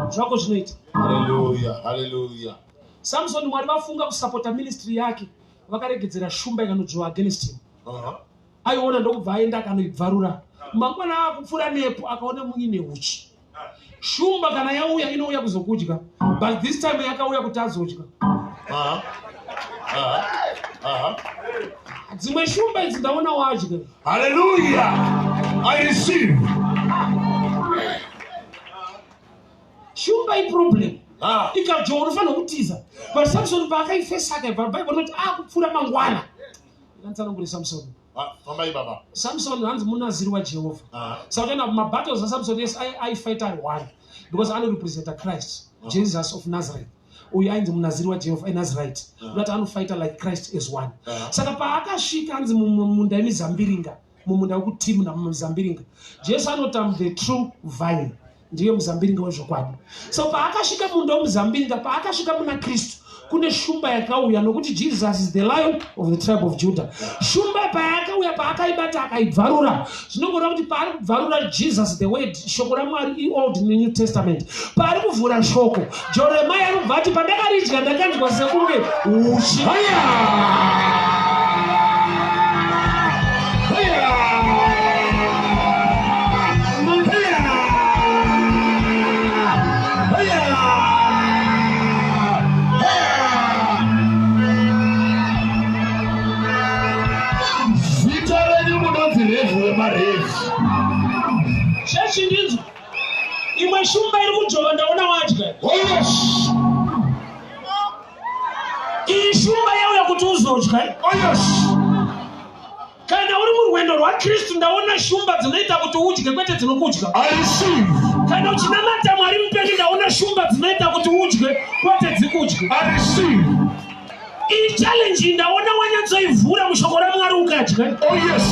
zvako zvinoita. Hallelujah. Hallelujah. Samson Mwari vafunga kusapota ministry yake vakaregedzera shumba ikanodzvova against him. Aiona ndokubva aenda akanoibvarura. Mangwana akupfuura nepo akaona muine huchi. Shumba kana yauya inouya kuzokudya but this time yakauya kuti azodya. Dzimwe shumba idzi ndaona wadya. Hallelujah. I receive. Shumba iproblem. Ah. Ikadyowa unofanira kutiza. But Samson paakaifesa akaibva Bible rinoti akupfuura mangwana. Ikanditsanangure Samson. Fambai baba. Samson hanzi munaziri waJehovha. Saka uchaona mabattles aSamson yes aifight ari one because anorepresenta Christ, Jesus of Nazareth. Uyu ainzi munaziri waJehovha, aNazarite. Unoti anofighta like Christ as one. Saka paakasvika hanzi mumunda yemizambiringa, mumunda wekuTimna mumuzambiringa, Jesu anoti I'm the true vine. Ndiye muzambiringa wezvokwadi. So paakasvika munda wemuzambiringa, paakasvika muna Kristu, kune shumba yakauya, nokuti Jesus is the Lion of the tribe of Judah. Shumba payakauya, paakaibata akaibvarura, zvinongoreva kuti paari kubvarura Jesus the word, shoko raMwari iOld neNew Testament, paari kuvhura shoko, Jeremiah anobva ati pandakaridya ndakanzwa sekunge uchi. Zita renyu munonzi Revhu wemaRevhu. Chechi ndinzwa imwe shumba iri kudzvova, ndaona wadya. Oh yes. Iyi shumba yauya kuti uzodya. Oh yes. Kana uri murwendo rwaKristu, ndaona shumba dzinoita kuti udye, kwete dzinokudya. I receive. Kana uchinamata Mwari mupenyu, ndaona shumba dzinoita kuti udye, kwete dzikudye. I receive. Iyi challenge ndaona wanyatsoivhura mushoko raMwari ukadya. Oh yes.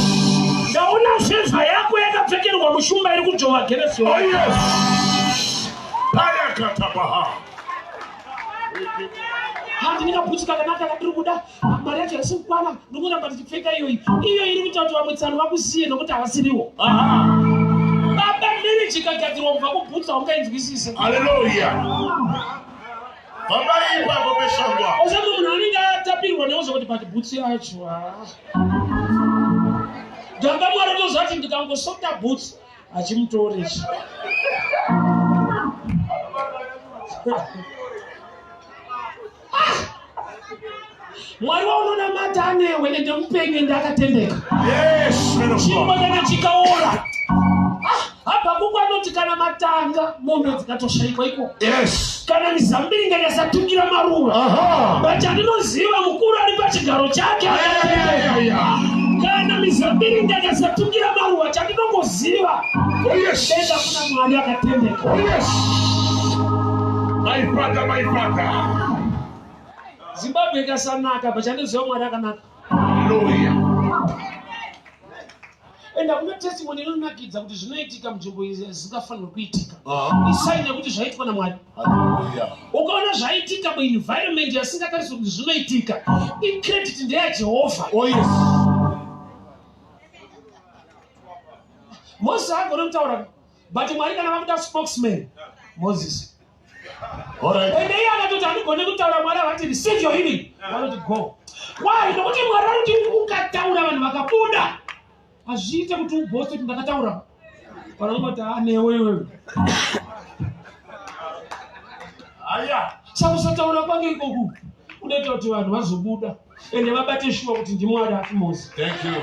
Ndaona favour yako yakapfekerwa mushumba iri kudzvova geresi. Oh yes. Payakatabaha. Handi ndikabhutsu kakanaka kandiri kuda, mari yacho haisi kukwana, ndikuramba ndichipfeka iyoyi. Iyo iri kuita kuti vamwe tsano vakusiye nokuti havasiriwo. Baba, marriage ikagadzirwa kubva kubhutsu haungainzwisise. Hallelujah. Fambai ipapo peshangwa. Osati munhu anenge atapirwa neuzo kuti but bhutsu yacho, ah. Gamba Mwari utoziva kuti ndikangosota bhutsu hachimutorechi. Mwari waunonamata anewe ende mupenyu ende akatendeka. Yes, man of Chingwa God. kana chikaora, Habhakuku anoti kana matanga mombe dzikatoshaikwa ikoko, kana mizambiringa ikasatungira maruva, but chandinoziva mukuru ari pachigaro chake akatendeka. Kana mizambiringa ikasatungira maruva, chandinongoziva, Oh yes. denga kuna Mwari akatendeka. Oh yes. My father, my father. Zimbabwe ikasanaka, but chandinoziva Mwari akanaka. Hallelujah. Enda kune testimony inonakidza kuti zvinoitika munzvimbo izi zvisingafanirwi kuitika, isign yekuti zvaitwa naMwari. Hallelujah. Ukaona zvaitika muenvironment yasingatariswi kuti zvinoitika, icredit ndeyaJehovha. Oh yes. Moses haagone kutaura, but Mwari kana vakuda spokesman, Moses. All right. Ende iye akatoti handigone kutaura, Mwari avati receive your healing, vanoti go. Why? Nokuti Mwari vanoti ukataura vanhu vakabuda. Hazviite kuti uboaste kuti ndakataura, vanhu vanongoti anewe iwewe. Aya. Saka kusataura kwange ikoku kunoita kuti vanhu vazobuda ende vabate shuwa kuti ndiMwari ati Moses. Thank you.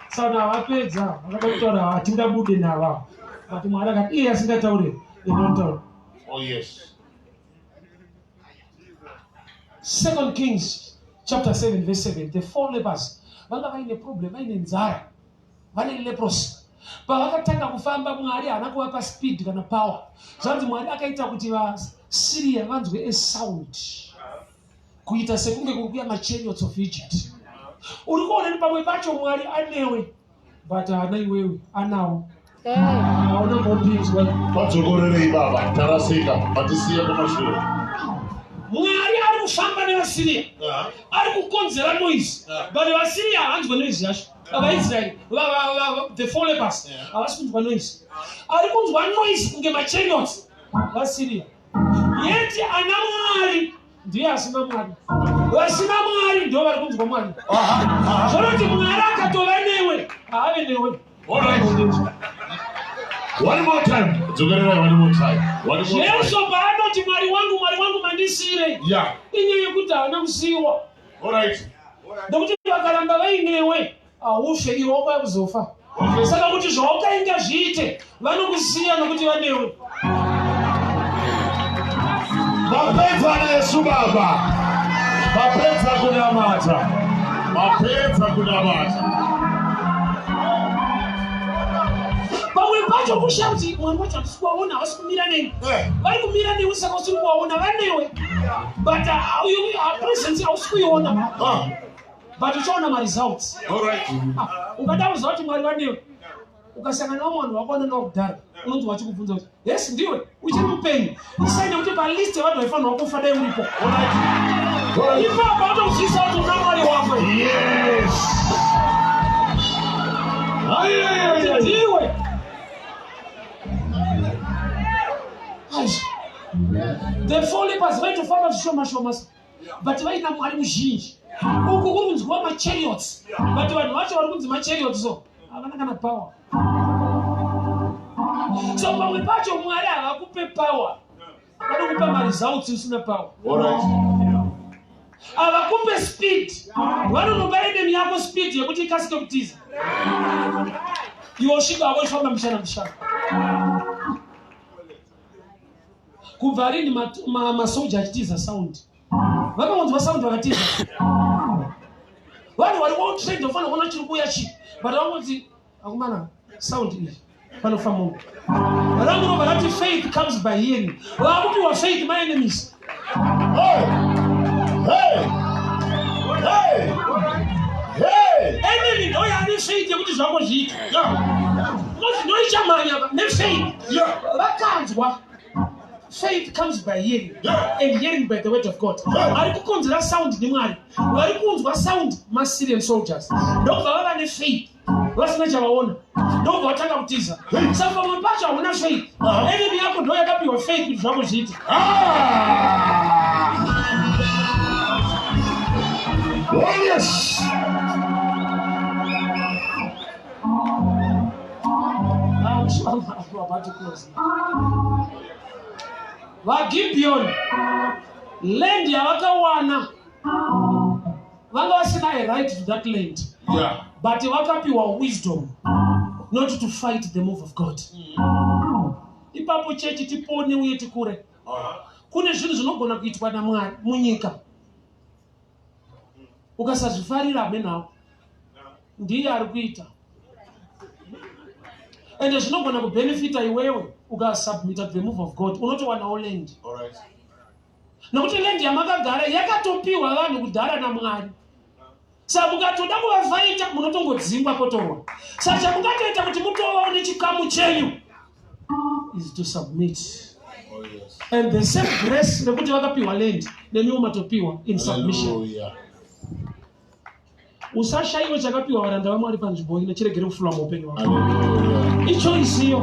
Saka havapedza vakada kutaura, hatingabude nava, but Mwari akati iye asingataure inotaura. Oh yes. Second Kings chapter 7 verse 7, the four lepers vanga vaine problem, vaine nzara, vane leprosy. Pavakatanga kufamba, Mwari haana kuvapa speed kana power. Zvanzi Mwari akaita kuti vaSyria vanzwe a sound kuita sekunge kuri kuya machariots of Egypt. Uri kuona ni pamwe pacho Mwari anewe, but haana iwewe, anawo, hauna mbopinzwa. Padzokorerei baba, tarasika, matisiya kumashure. Mwari ari kufamba nevaSyria, ari kukonzera noise, but vaSyria havanzwa noise yacho. VaIsraeri, the four lepers, havasi kunzwa noise. Ari kunzwa noise kunge machariots vaSyria, yeti ana Mwari ndiye asina Mwari. Vasina Mwari ndo vari kunzwa Mwari. Zvoroti Mwari akatova newe, haave newe. All right. One more time. Dzokererai one more time. One more time. Jesu paanoti Mwari wangu, Mwari wangu, mandisiyirei, inyaya yekuti haana kusiyiwa. All right. Nokuti vakaramba vainewe haufe, iwe wakauya kuzofa. Saka kuti zvaukainga zviite, vanokusiya nokuti vanewe. Mapedza nesu baba. Mapedza kunamata. Mapedza kunamata. Pamwe pacho kushaya kuti Mwari wacho handisi kuvaona, havasi kumira neni. Eh. Vari kumira newe saka usiri kuvaona, vanewe. But presence hausi kuiona. Ah, But uchaona maresults. all right. Ah, ukada kuziva kuti Mwari vanewe, ukasangana nevamwe vanhu vakaona navo kudhara, unonzwa vachikubvunza kuti yes ndiwe, uchiri mupenyu. Isai nekuti palist yevanhu vaifanirwa kufa dai uripo. All right. All right. Ipapo autozivisa kuti una Mwari wako. Yes. Ay, ay, ay, ay. Ndiwe. Aish. The four lepers vaitofamba zvishoma shoma but vaina Mwari muzhinji. Uku kuri kunzwiwa machariots, but vanhu vacho vari kunzi machariots so havana kana power. So pamwe pacho Mwari havakupe power, vanokupa maresults usina power. All right. Havakupe speed, vanonopa enemy yako speed yekuti ikasike kutiza. Iwe usvika wako uchifamba mishana mishana. Kubva rini masoja achitiza sound? Vakangonzwa sound vakatiza. Vanhu vari well trained vafanira kuona chiri kuuya chii, but vangoti akomana sound iyi panofa munhu. Rangu robva rati faith comes by hearing. Vakupiwa faith my enemies. Hey. Hey. Hey. Hey. Enemy ndo yaane faith yekuti zvako zviite. Yeah. Because ndo ichamhanya nefaith. Yeah. Vakanzwa faith comes by hearing Yeah. and hearing by the word of God. Yeah. Vari kukonzera sound ndiMwari, vari kunzwa sound maSyrian soldiers, ndokubva vava nefaith vasina chavaona, ndokubva vatanga kutiza. Hey. Saka pamwe pacho hauna faith, Uh-huh. enemy yako ndo yakapiwa faith kuti zvako zviite. Ah. Oh, yes. I'm sure I'm about to close now. VaGibeon land yavakawana vanga vasina a right to that land, Yeah. but vakapiwa wisdom not to fight the move of God. Ipapo chechi tipone uye tikure. Uh-huh. Kune zvinhu zvinogona kuitwa naMwari munyika, ukasazvifarira hamenawo ndiye ari kuita, ende zvinogona kubhenefita iwewe ukasubmita to the move of God, unotowanawo land. All right. Nokuti land yamakagara yakatopiwa vanhu kudhara naMwari, saka mukatoda kuvafaita munotongodzingwa kotorwa. Saka chamungatoita kuti mutovawo nechikamu chenyu is to submit. Oh, yes. And the same grace nekuti vakapiwa land, nemiwo matopiwa in submission. Hallelujah. Usashayiwe chakapiwa varanda vaMwari panzvimbo ino chiregere kufula muupenyu wako. Hallelujah. Ichoisiyo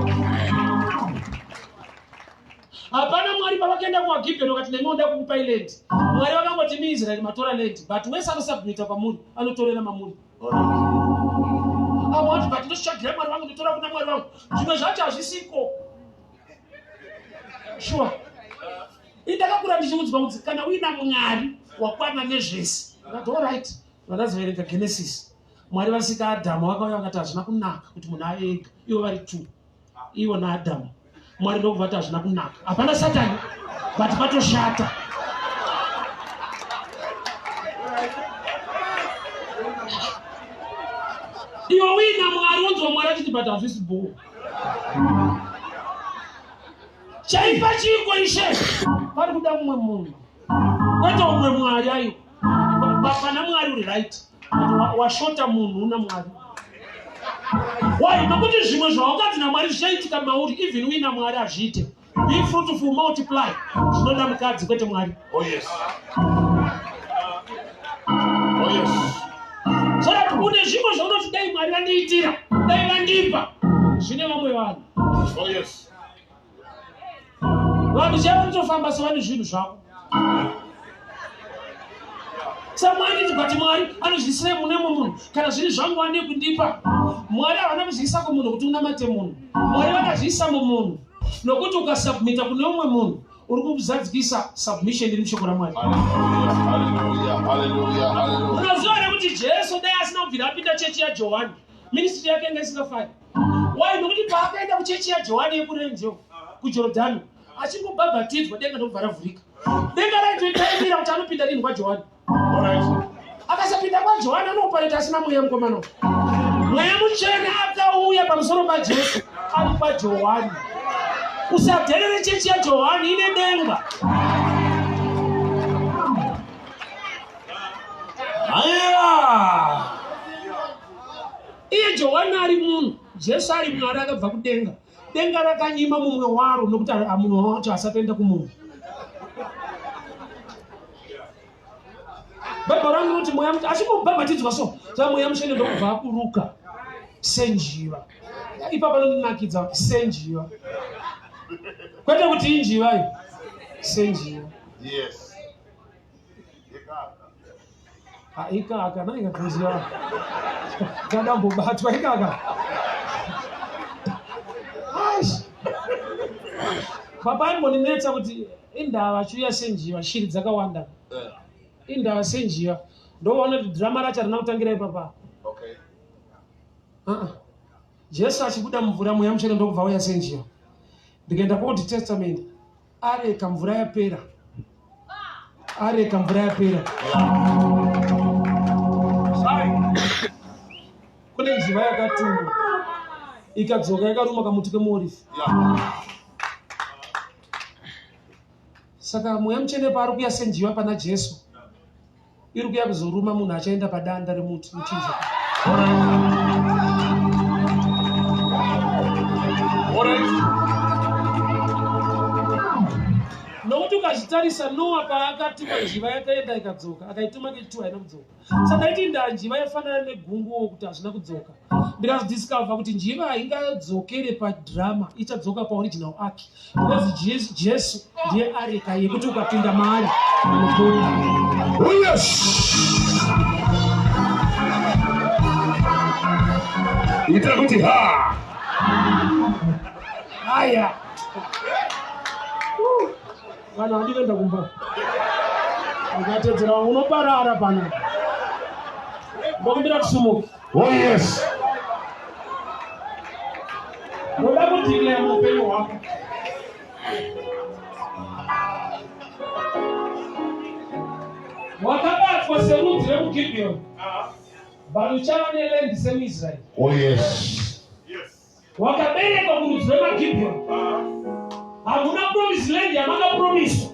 hapana. Mwari pavakaenda kuvaGibheni vakati nemi oda kukupai land, Mwari vakangoti miIsraeri matora land, but wese anosubmita kwamuri anotorera mamuri. All right. Amwe vati but ndositsvagira Mwari vangu, ndotora kuna Mwari vangu. Zvimwe zvacho hazvisiko sure. Indakakura ndichiudzwa kuti kana uina Mwari wakwana nezvese. Ndakati allright. Vakazoverenga Genesis, Mwari vasika Adhamu, vakauya vakati hazvina kunaka kuti munhu ave ega, ivo vari two, ivo naAdhamu. Mwari ndokubva kuti hazvina kunaka. Hapana Satani, but patoshata. Iwe uina Mwari wonzwa Mwari achiti but hazvisi bhoo. Chaipa chiiko ishe? Pari kuda mumwe munhu, kwete umwe Mwari. Aiwa, pana Mwari uri right, but washota munhu una Mwari. Why? Nokuti zvimwe zvawakanzi naMwari zvichaitika mauri even uina Mwari hazviite. Be fruitful, multiply, zvinoda mukadzi kwete Mwari. Oh, yes. Oh, yes. So that une zvimwe zvaunoti dai Mwari vandiitira, dai vandipa, zvine vamwe vanhu. Oh, yes. Vanhu chaivo vanotofamba sevane zvinhu zvavo samwari nditi, but Mwari anozviisirei mune mumwe munhu kana zviri zvangu ane kundipa? Mwari havana kuzviisa kumunhu kuti unamate munhu. Mwari vakazviisa mumunhu nokuti ukasubmita kune umwe munhu uri kuzadzikisa submission iri mushoko raMwari. Hallelujah. Hallelujah. Hallelujah. Hallelujah. Unoziva here kuti Jesu dai asina kubvira apinda chechi yaJohani, ministry yake inga isingafari? Why? Nokuti paakaenda kuchechi yaJohani yekurenje kuJorodhani, achingobhabhatidzwa, denga ndokubva ravhurika. Denga raitoitaimira kuti anopinda rini kwaJohani. All right. Akasapinda. Enda kwaJohani anoopareta asina mweya mukomana. Mweya mutsvene akauya pamusoro paJesu ari kwaJohani. Usadherere chechi yaJohani ine denga. Haya! Iye Johani ari munhu, Jesu ari Mwari akabva kudenga. Denga rakanyima mumwe waro nokuti mumwe wacho asati aenda kumunhu. Bhaibheri rangu rinoti mweya mutsvene achingobhabhatidzwa so saka mweya mutsvene ndokubva aburuka senjiva. Ipa panondinakidza senjiva, kwete kuti injiva iyo, senjiva. Yes. Ha, ikaka naikakuziva kadambobatwa ikaka. Aish. Baba aimbondinetsa kuti indava achiuya senjiva, shiri dzakawanda. Indava senjiva. Ndovaona kuti drama racho harina kutangira ipapa. Okay. Uh-uh. Jesu achibuda mumvura mweya mutsvene ndokubva auya senjiva. Ndikaenda kuOld Testament areka mvura yapera. Areka mvura yapera. Kune njiva yakatumwa ikadzoka yakaruma kamuti kemuorifi. Yeah. Saka mweya mutsvene paari kuya senjiva pana Jesu iri kuya kuzoruma munhu achaenda padanda remuti muchinjikwa. Alright. Nokuti ukazvitarisa Noa paakatuma njiva yakaenda ikadzoka, akaituma kechitu haina kudzoka. Saka iti ndaa njiva yafanana negunguo kuti hazvina kudzoka. Ndikazodiscover kuti njiva haingadzokere padrama, ichadzoka paoriginal ark. Because Jesu, Jesu ndiye areka yekuti ukapinda maari unopona. Oh yes. Ita kuti ha. Aya. Vanhu havadi kuenda kumba. Ukatedzera unoparara pano. Ndokumbira tisumuke. Oh yes. Ndoda kudeclare muupenyu hwako. Wakabatwa serudzi rekuGibhiyoni. But uchava neland semuIsraeri. Oh yes. Wakaberekwa kurudzi rwemaGibhiyoni. Hamuna promise land yamakapromiswa.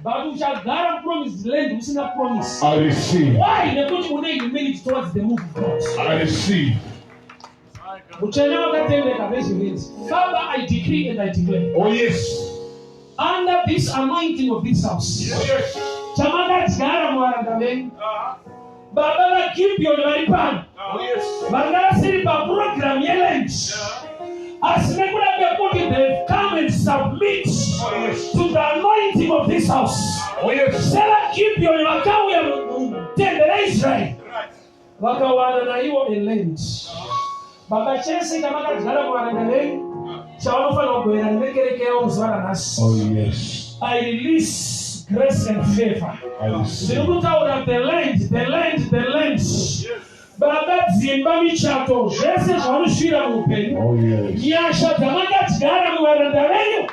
But uchagara promise land usina promise. I receive. Why? Nekuti une humility towards the move of God. I receive. Mutsvene wakatendeka vezvirinzi. Father, I decree and I declare. Oh yes. Under this anointing of this house. Oh yes. Chamakadyara muvaranda venyu. Baba vaGibhiyoni vari pano. Oh yes. Vanga vasiri paprogram yeland. Asi nekuda kwekuti they've come and submit Oh yes. to the anointing of this house. Oh yes. SevaGibhiyoni vakauya mutende raIsraeri vakawana naiwo a land. Baba chese chamakadyara muvaranda venyu chavanofanira kugoverana nekereke yavo muzuva ranhasi. Oh yes. I release grace and favor. I receive. Ndiri kutaura the land, the land, the land. Baba dzimba michato zvese zvavanosvira muupenyu. Oh yes. Nyasha dzamakadyara muvaranda venyu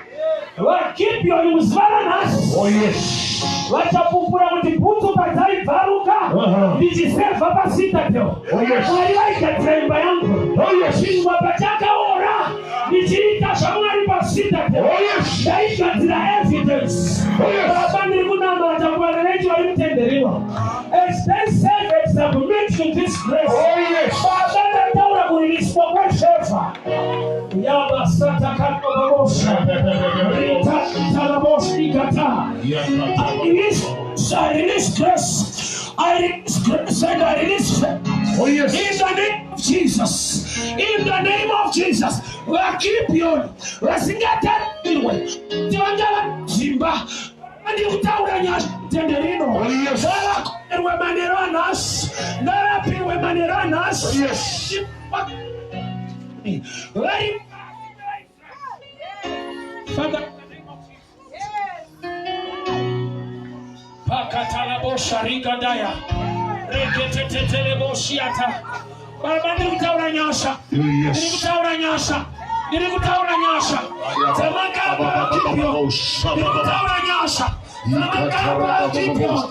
vaGibhiyoni muzuva ranhasi Oh yes. vachapupura kuti bhutsu padzaibvaruka Uh-huh. ndichisevha paCitadel. Oh, yes. Mwari vaigadzira imba yangu. Oh yes. Chingwa pachakaora ndichiita zvaMwari paCitadel. Oh yes. Ndaigadzira evidence. Oh, yes. Baba ndiri kunamata kuvanhu vechi vari mutende rino. As they serve and submit to this grace. Oh yes. Baba ndataura kuririswa kwefevha. Yabasatakanobabosha. Ritatalaboshikata. I release, I release grace. I release grace and I release faith. Oh yes. In the name of Jesus. In the name of Jesus. VaGibhiyoni vasingatarirwe kuti vangava dzimba ndiri kutaura nyasha tende rino. Oh yes. Ngavakorerwe manero anhasi. Ngavapirwe manero anhasi. Yes. Vari Father, pakatalabosharikadaya reketeteteleboshiata. Baba, ndiri kutaura nyasha. Oh Ndiri yes. kutaura nyasha. Ndiri kutaura nyasha dzamakapa vaGibhiyoni. Ndiri kutaura nyasha dzamakapa vaGibhiyoni.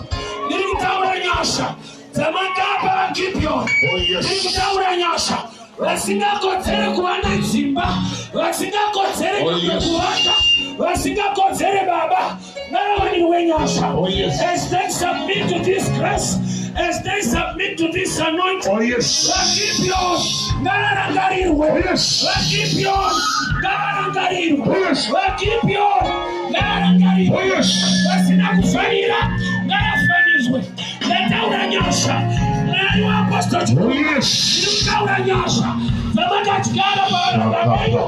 Ndiri kutaura nyasha dzamakapa VaGibhiyoni. Oh, yes. Ndiri kutaura nyasha. Vasingakodzere kuva nedzimba, vasingakodzere Oh, yes. kuvaka, vasingakodzere baba, ngavawanirwe nyasha. Oh, yes. As they submit to this grace, as they submit to this anointing, Oh, yes. VaGibhiyoni ngavarangarirwe. Oh, yes. VaGibhiyoni ngavarangarirwe. Oh, yes. VaGibhiyoni ngavarangarirwe. Oh, yes. Vasina kufanira ngavafanizwe. Ndataura nyasha. Mwari waApostle Oh, yes. ndinotaura nyasha dzamakadyara pavanhu venyu.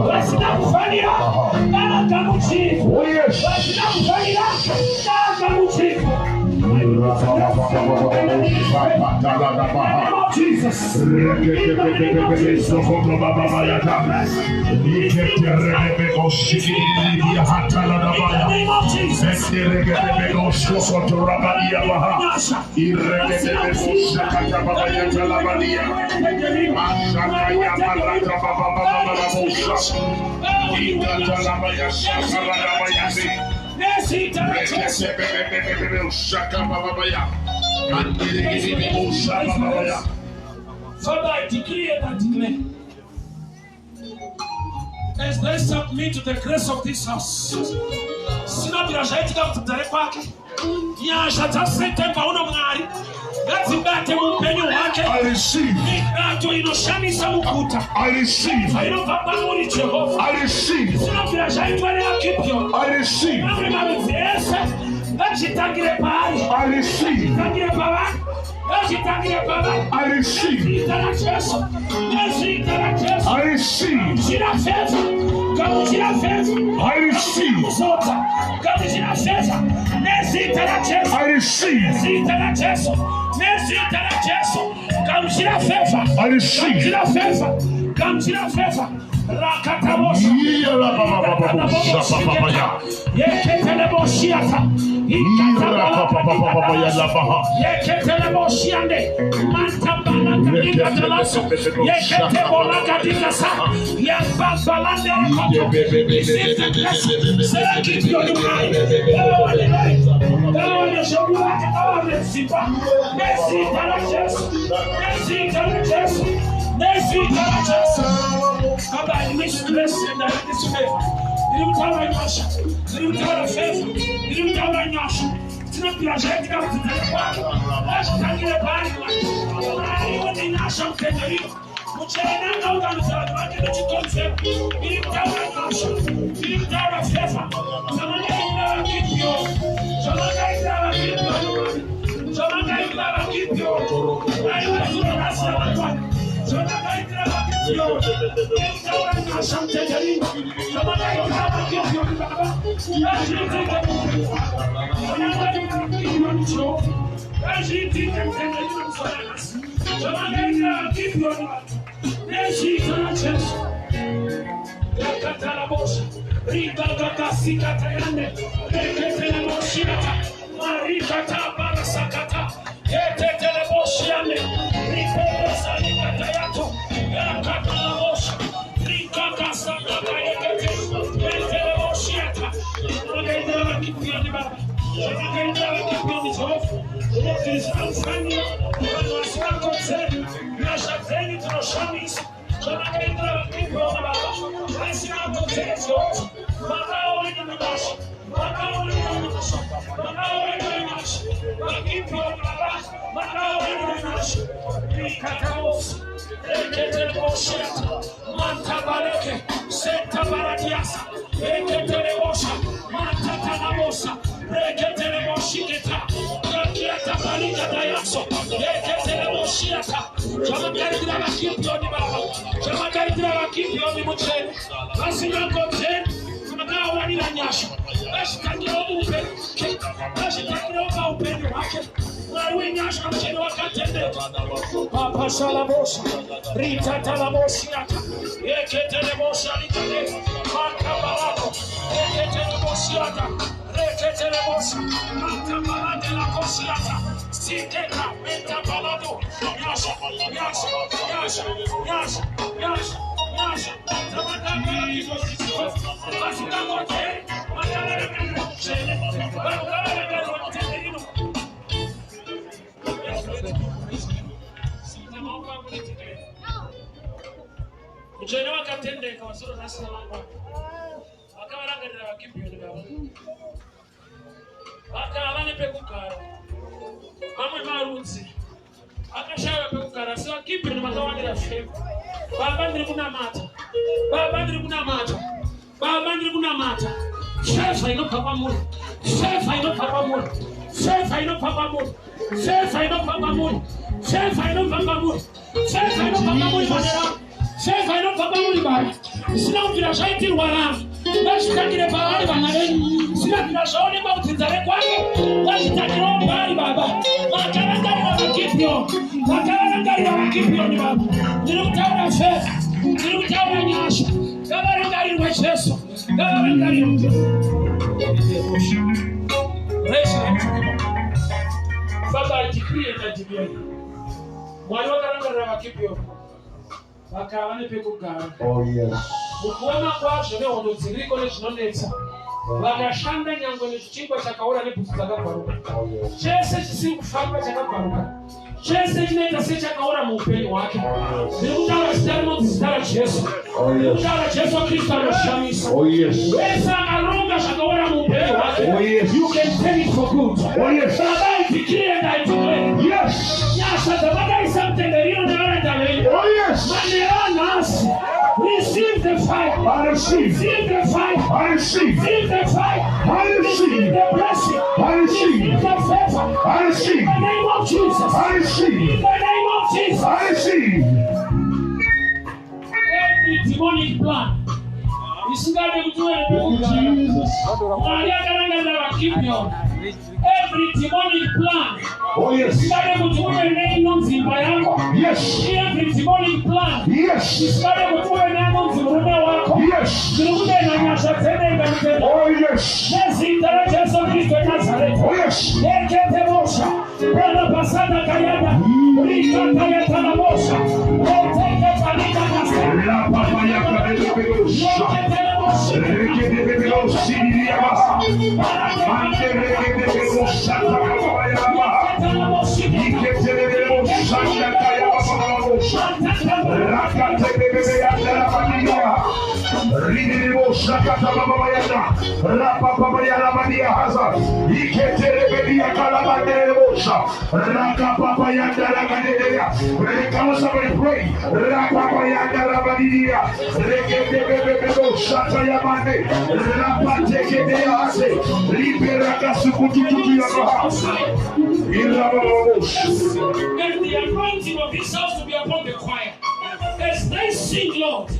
Vasina kufanira ngavagamuchirwe. Oh, yes. Vasina kufanira ngavagamuchirwe. In the name of Jesus. In the name of Jesus. In the name of Jesus. Father, I decree and I declare. As they submit to the grace of this house, sinobvira zvaitika kudzidza kwake, nyasha dzaSeptember uno, Mwari ngadzibate muupenyu hwake. I receive. Mibato inoshamisa muguta I receive. inobva pamuri, Jehovha. I receive. Sinobvira zvaitwa nevaGibhiyoni, I receive. mamwe marudzi ese ngazvitangire paari. I receive. Tangire pavari, ngazvitangire pavari. I receive. Nezita raJesu, nezita raJesu. I receive. Gamuchira favour, gamuchira favour. I receive. Kuzodza, gamuchira favour nezita raJesu. I receive. Nezita raJesu, nezita raJesu, gamuchira favour. I receive. Gamuchira favour, gamuchira favour. Rakatabosha. Yeketeleboshiata. Yeketeleboshiande. Mantabalakadikatalaso. Yeketeborakadikasa. Yambabalanderekoto. Receive the blessing. Serakitioni Mwari. Ngavawane ngavawane zvokuvaka, ngavawane dzimba. Nezita raJesu. Nezita raJesu. Nezita raJesu. Baba, I release grace and I release favor. Ndiri kutaura nyasha, ndiri kutaura favor, ndiri kutaura nyasha. Tinobvira zvaitika kudzidzana kwake. Ngazvitangire paari, Mwari. Mwari une nyasha mutenderiwa. Muchena ngaunganidza vanhu vake nechikonzero. Ndiri kutaura nyasha, ndiri kutaura favor. Zvamakaitira vaGibhiyoni, zvamakaitira vaGibhiyoni, Mwari. Zvamakaitira vaGibhiyoni. Mwari wezuro, nhasi namangwana. Zvamakaitira vaGibhiyoni. Ndiri nyasha mutenderino. Zvamakaitira vaGibhiyoni, Baba. Ngazviitike muupenyu hwako. Zvamakaitira vaGibhiyoni, Jehovha. Ngazviitike mutenderino muzuva ranhasi. Zvamakaitira vaGibhiyoni, vanhu. Nezita raJesu. Rakatarabosha. Rikakakasikatayande. Reketeleboshiata. Marikatabarasakata. Eteteleboshiande. Ripepesalikatayato. Rakatarabosha. Rikakasakatayekete. Eteleboshiata. Zvamakaitira vaGibhiyoni, Baba. Zvamakaitira vaGibhiyoni, Jehovha. Zvinobvisa vanhu vasingakodzeri. Nyasha dzenyu dzinoshamisa. Zvamakaitira vaGibhiyoni, Baba. Vasingakodzeri, Jehovha. Makaoneka nyasha. Makaoneka nyasha. Makaoneka nyasha. VaGibhiyoni, Baba. Makaoneka nyasha. Rikatabosa. Reketeleboshiata. Mantabareke. Setabaradiasa. Reketelebosha. Mantatanabosa. Reketeleboshiketa. Rakiatabalikatayaso. Reketeleboshiata. Zvamakaitira vaGibhiyoni, Baba. Zvamakaitira vaGibhiyoni mutsvene. Vasingakodzeri. Makawanira nyasha. Ngazvitangirawo muupenyu hwake. Ngazvitangirawo paupenyu hwake. Mwari wenyasha mutsvene wakatendeka. Papashalabosha. Ritatalaboshiata. Yeketelebosha likade. Makabalako. Yeketeleboshiata. Reketelebosha. Matabalandelakoshiata. Siketa. Metabalado. Nyasha. Nyasha. Nyasha. Nyasha. Nyasha. Nyasha. Vasingakodzeri. Makaverengerwa mutsvene. Vakaverengerwa mutenderino. Vakatendeka vasoro nhasi namangwana. Vakavarangarira vaGibhiyoni baba. Vakava nepekugara. Mamwe marudzi akashaiwa pekugara asi vaGibhiyoni vakawanira favour. Baba ndiri kunamata. Baba ndiri kunamata. Baba ndiri kunamata. Favour inobva kwamuri. Favour inobva kwamuri. Favour inobva kwamuri. Favour inobva kwamuri. Favour inobva kwamuri. Favour inobva kwamuri manera. Favour inobva kwamuri baba. Zvisina kubvira zvaitirwa vanhu. Ngazvitangire pavari vana venyu. Zvisina kubvira zvaonekwa kudzinza rekwake. Ngazvitangirawo paari baba. Makarangarira vaGibhiyoni. Makarangarira vaGibhiyoni baba. Ndiri kutaura favour. Ndiri kutaura nyasha. Ngavarangarirwe Jesu. Ngavarangarirwe. Raise your hand to me. Father, I decree and I declare. Mwari vakarangarira vaGibhiyoni vakava nepekugara. Oh, yes. Mukuoma kwazvo nehondo dziriko nezvinonetsa vakashanda nyangwe nechingwa chakaora nebhutsu dzakabvaruka. Oh, yes. Chese chisiri kufamba chakabvaruka, chese chinoita sechakaora muupenyu hwake. Ndiri kutaura zita rinonzi zita raJesu. Oh, Ndiri yes. kutaura Jesu Kristu anoshamisa. Oh, yes. Wese akaronga zvakaora muupenyu hwake, Oh, yes. you can turn it for good. Oh, yes. Baba, I decree and I declare. Yes. Nyasha dzamakaisa mutende rino nevaranda venyu. Oh, yes. Manera anhasi, receive the fire. I receive. Receive the fire. I receive. Receive the fire. I Receive receive. the blessing. I Receive receive. the favor. I In receive. the name of Jesus. I In receive. the name of Jesus. I receive. Every demonic plan isingade kuti uve nepekugara. Jesus. Mwari akarangarira vaGibhiyoni. Every demonic plan Oh, yes. isingade kuti uve neinonzi imba yako. Yes. Every demonic plan Yes. isingade kuti uve neanonzi murume wako. Yes. Ndiri kudenha nyasha dzedenga mutenda. Oh, yes. Nezita raJesu Kristu weNazareta. Oh, yes. Eketebosha, Brother Kayada, Rikatayatana-bosha, Roteketarikakasa, La papaya kabebebebosha. Rekedebebebosiriyabaha. Manterekedebebosha takababayarabaha. Iketerebebosha takayabababarabosha. Rakatebebebeyandarabadiya. Ridibosha katabababayanda. Rapapabayarabadia haza. Iketerebediakalabanderebosha. Rakapapayandarakadeya. Come on, somebody pray. Rapapayandarabadiya. Rekedebebebebosha tayamande. Rapatekedeyase. Liberakasukututuyabaha. Irabababosha. And the anointing of this house to be upon the choir. As they sing, Lord,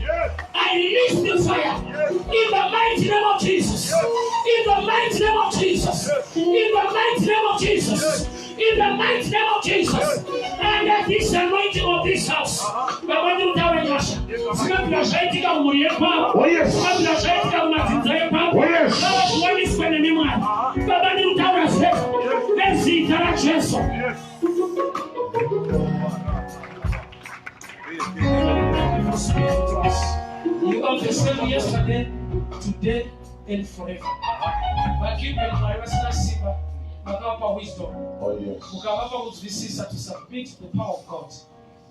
I release the fire in the mighty name of Jesus. In the mighty name of Jesus. In the mighty name of Jesus. In the mighty name of Jesus. And that this anointing of this house. Baba ndiri kutaura nyasha. Zvinobvira zvaitika mumhuri yekwavo. Oh, yes. Zvinobvira zvaitika mumadzinza ekwavo. Oh, yes. Baba zviwaniswe nemi Mwari. Baba ndiri kutaura favour nezita raJesu. You are the same yesterday, today, and forever. VaGibhiyoni Mwari vasina simba vakavapa wisdom, Oh, yes. mukavapa kunzwisisa to submit to the power of God,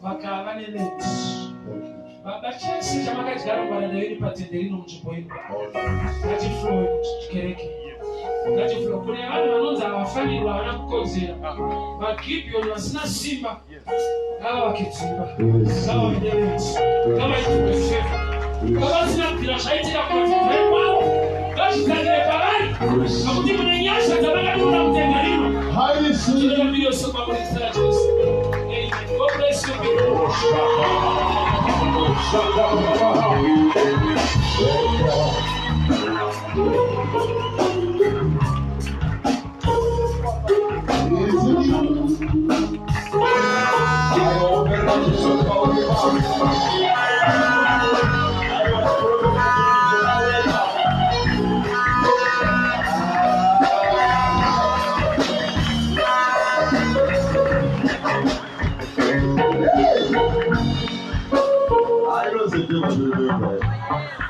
vakava neland. Thank you. Baba, chese chamakadyara muvaranda venyu patende rino munzvimbo ino Oh, yes. ngatiflowe kukereke, ngatiflowe kune vanhu vanonzi havafanirwa, havana kukodzera. VaGibhiyoni vasina simba ngavavake dzimba, Yes. ngavave neland, ngavaitirwe favour. Ngavasina kubvira zvaitika kumadzinza ekwavo ngazvitangire pavari, Yes. nokuti mune nyasha dzamakadurura mutende rino. I receive. Tinoda mbiri yose kwamuri zita raJesu. Amen. God bless you people.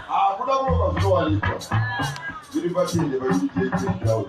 Hakuna kuromba zvinowanikwa zviri patende paUDJ ground.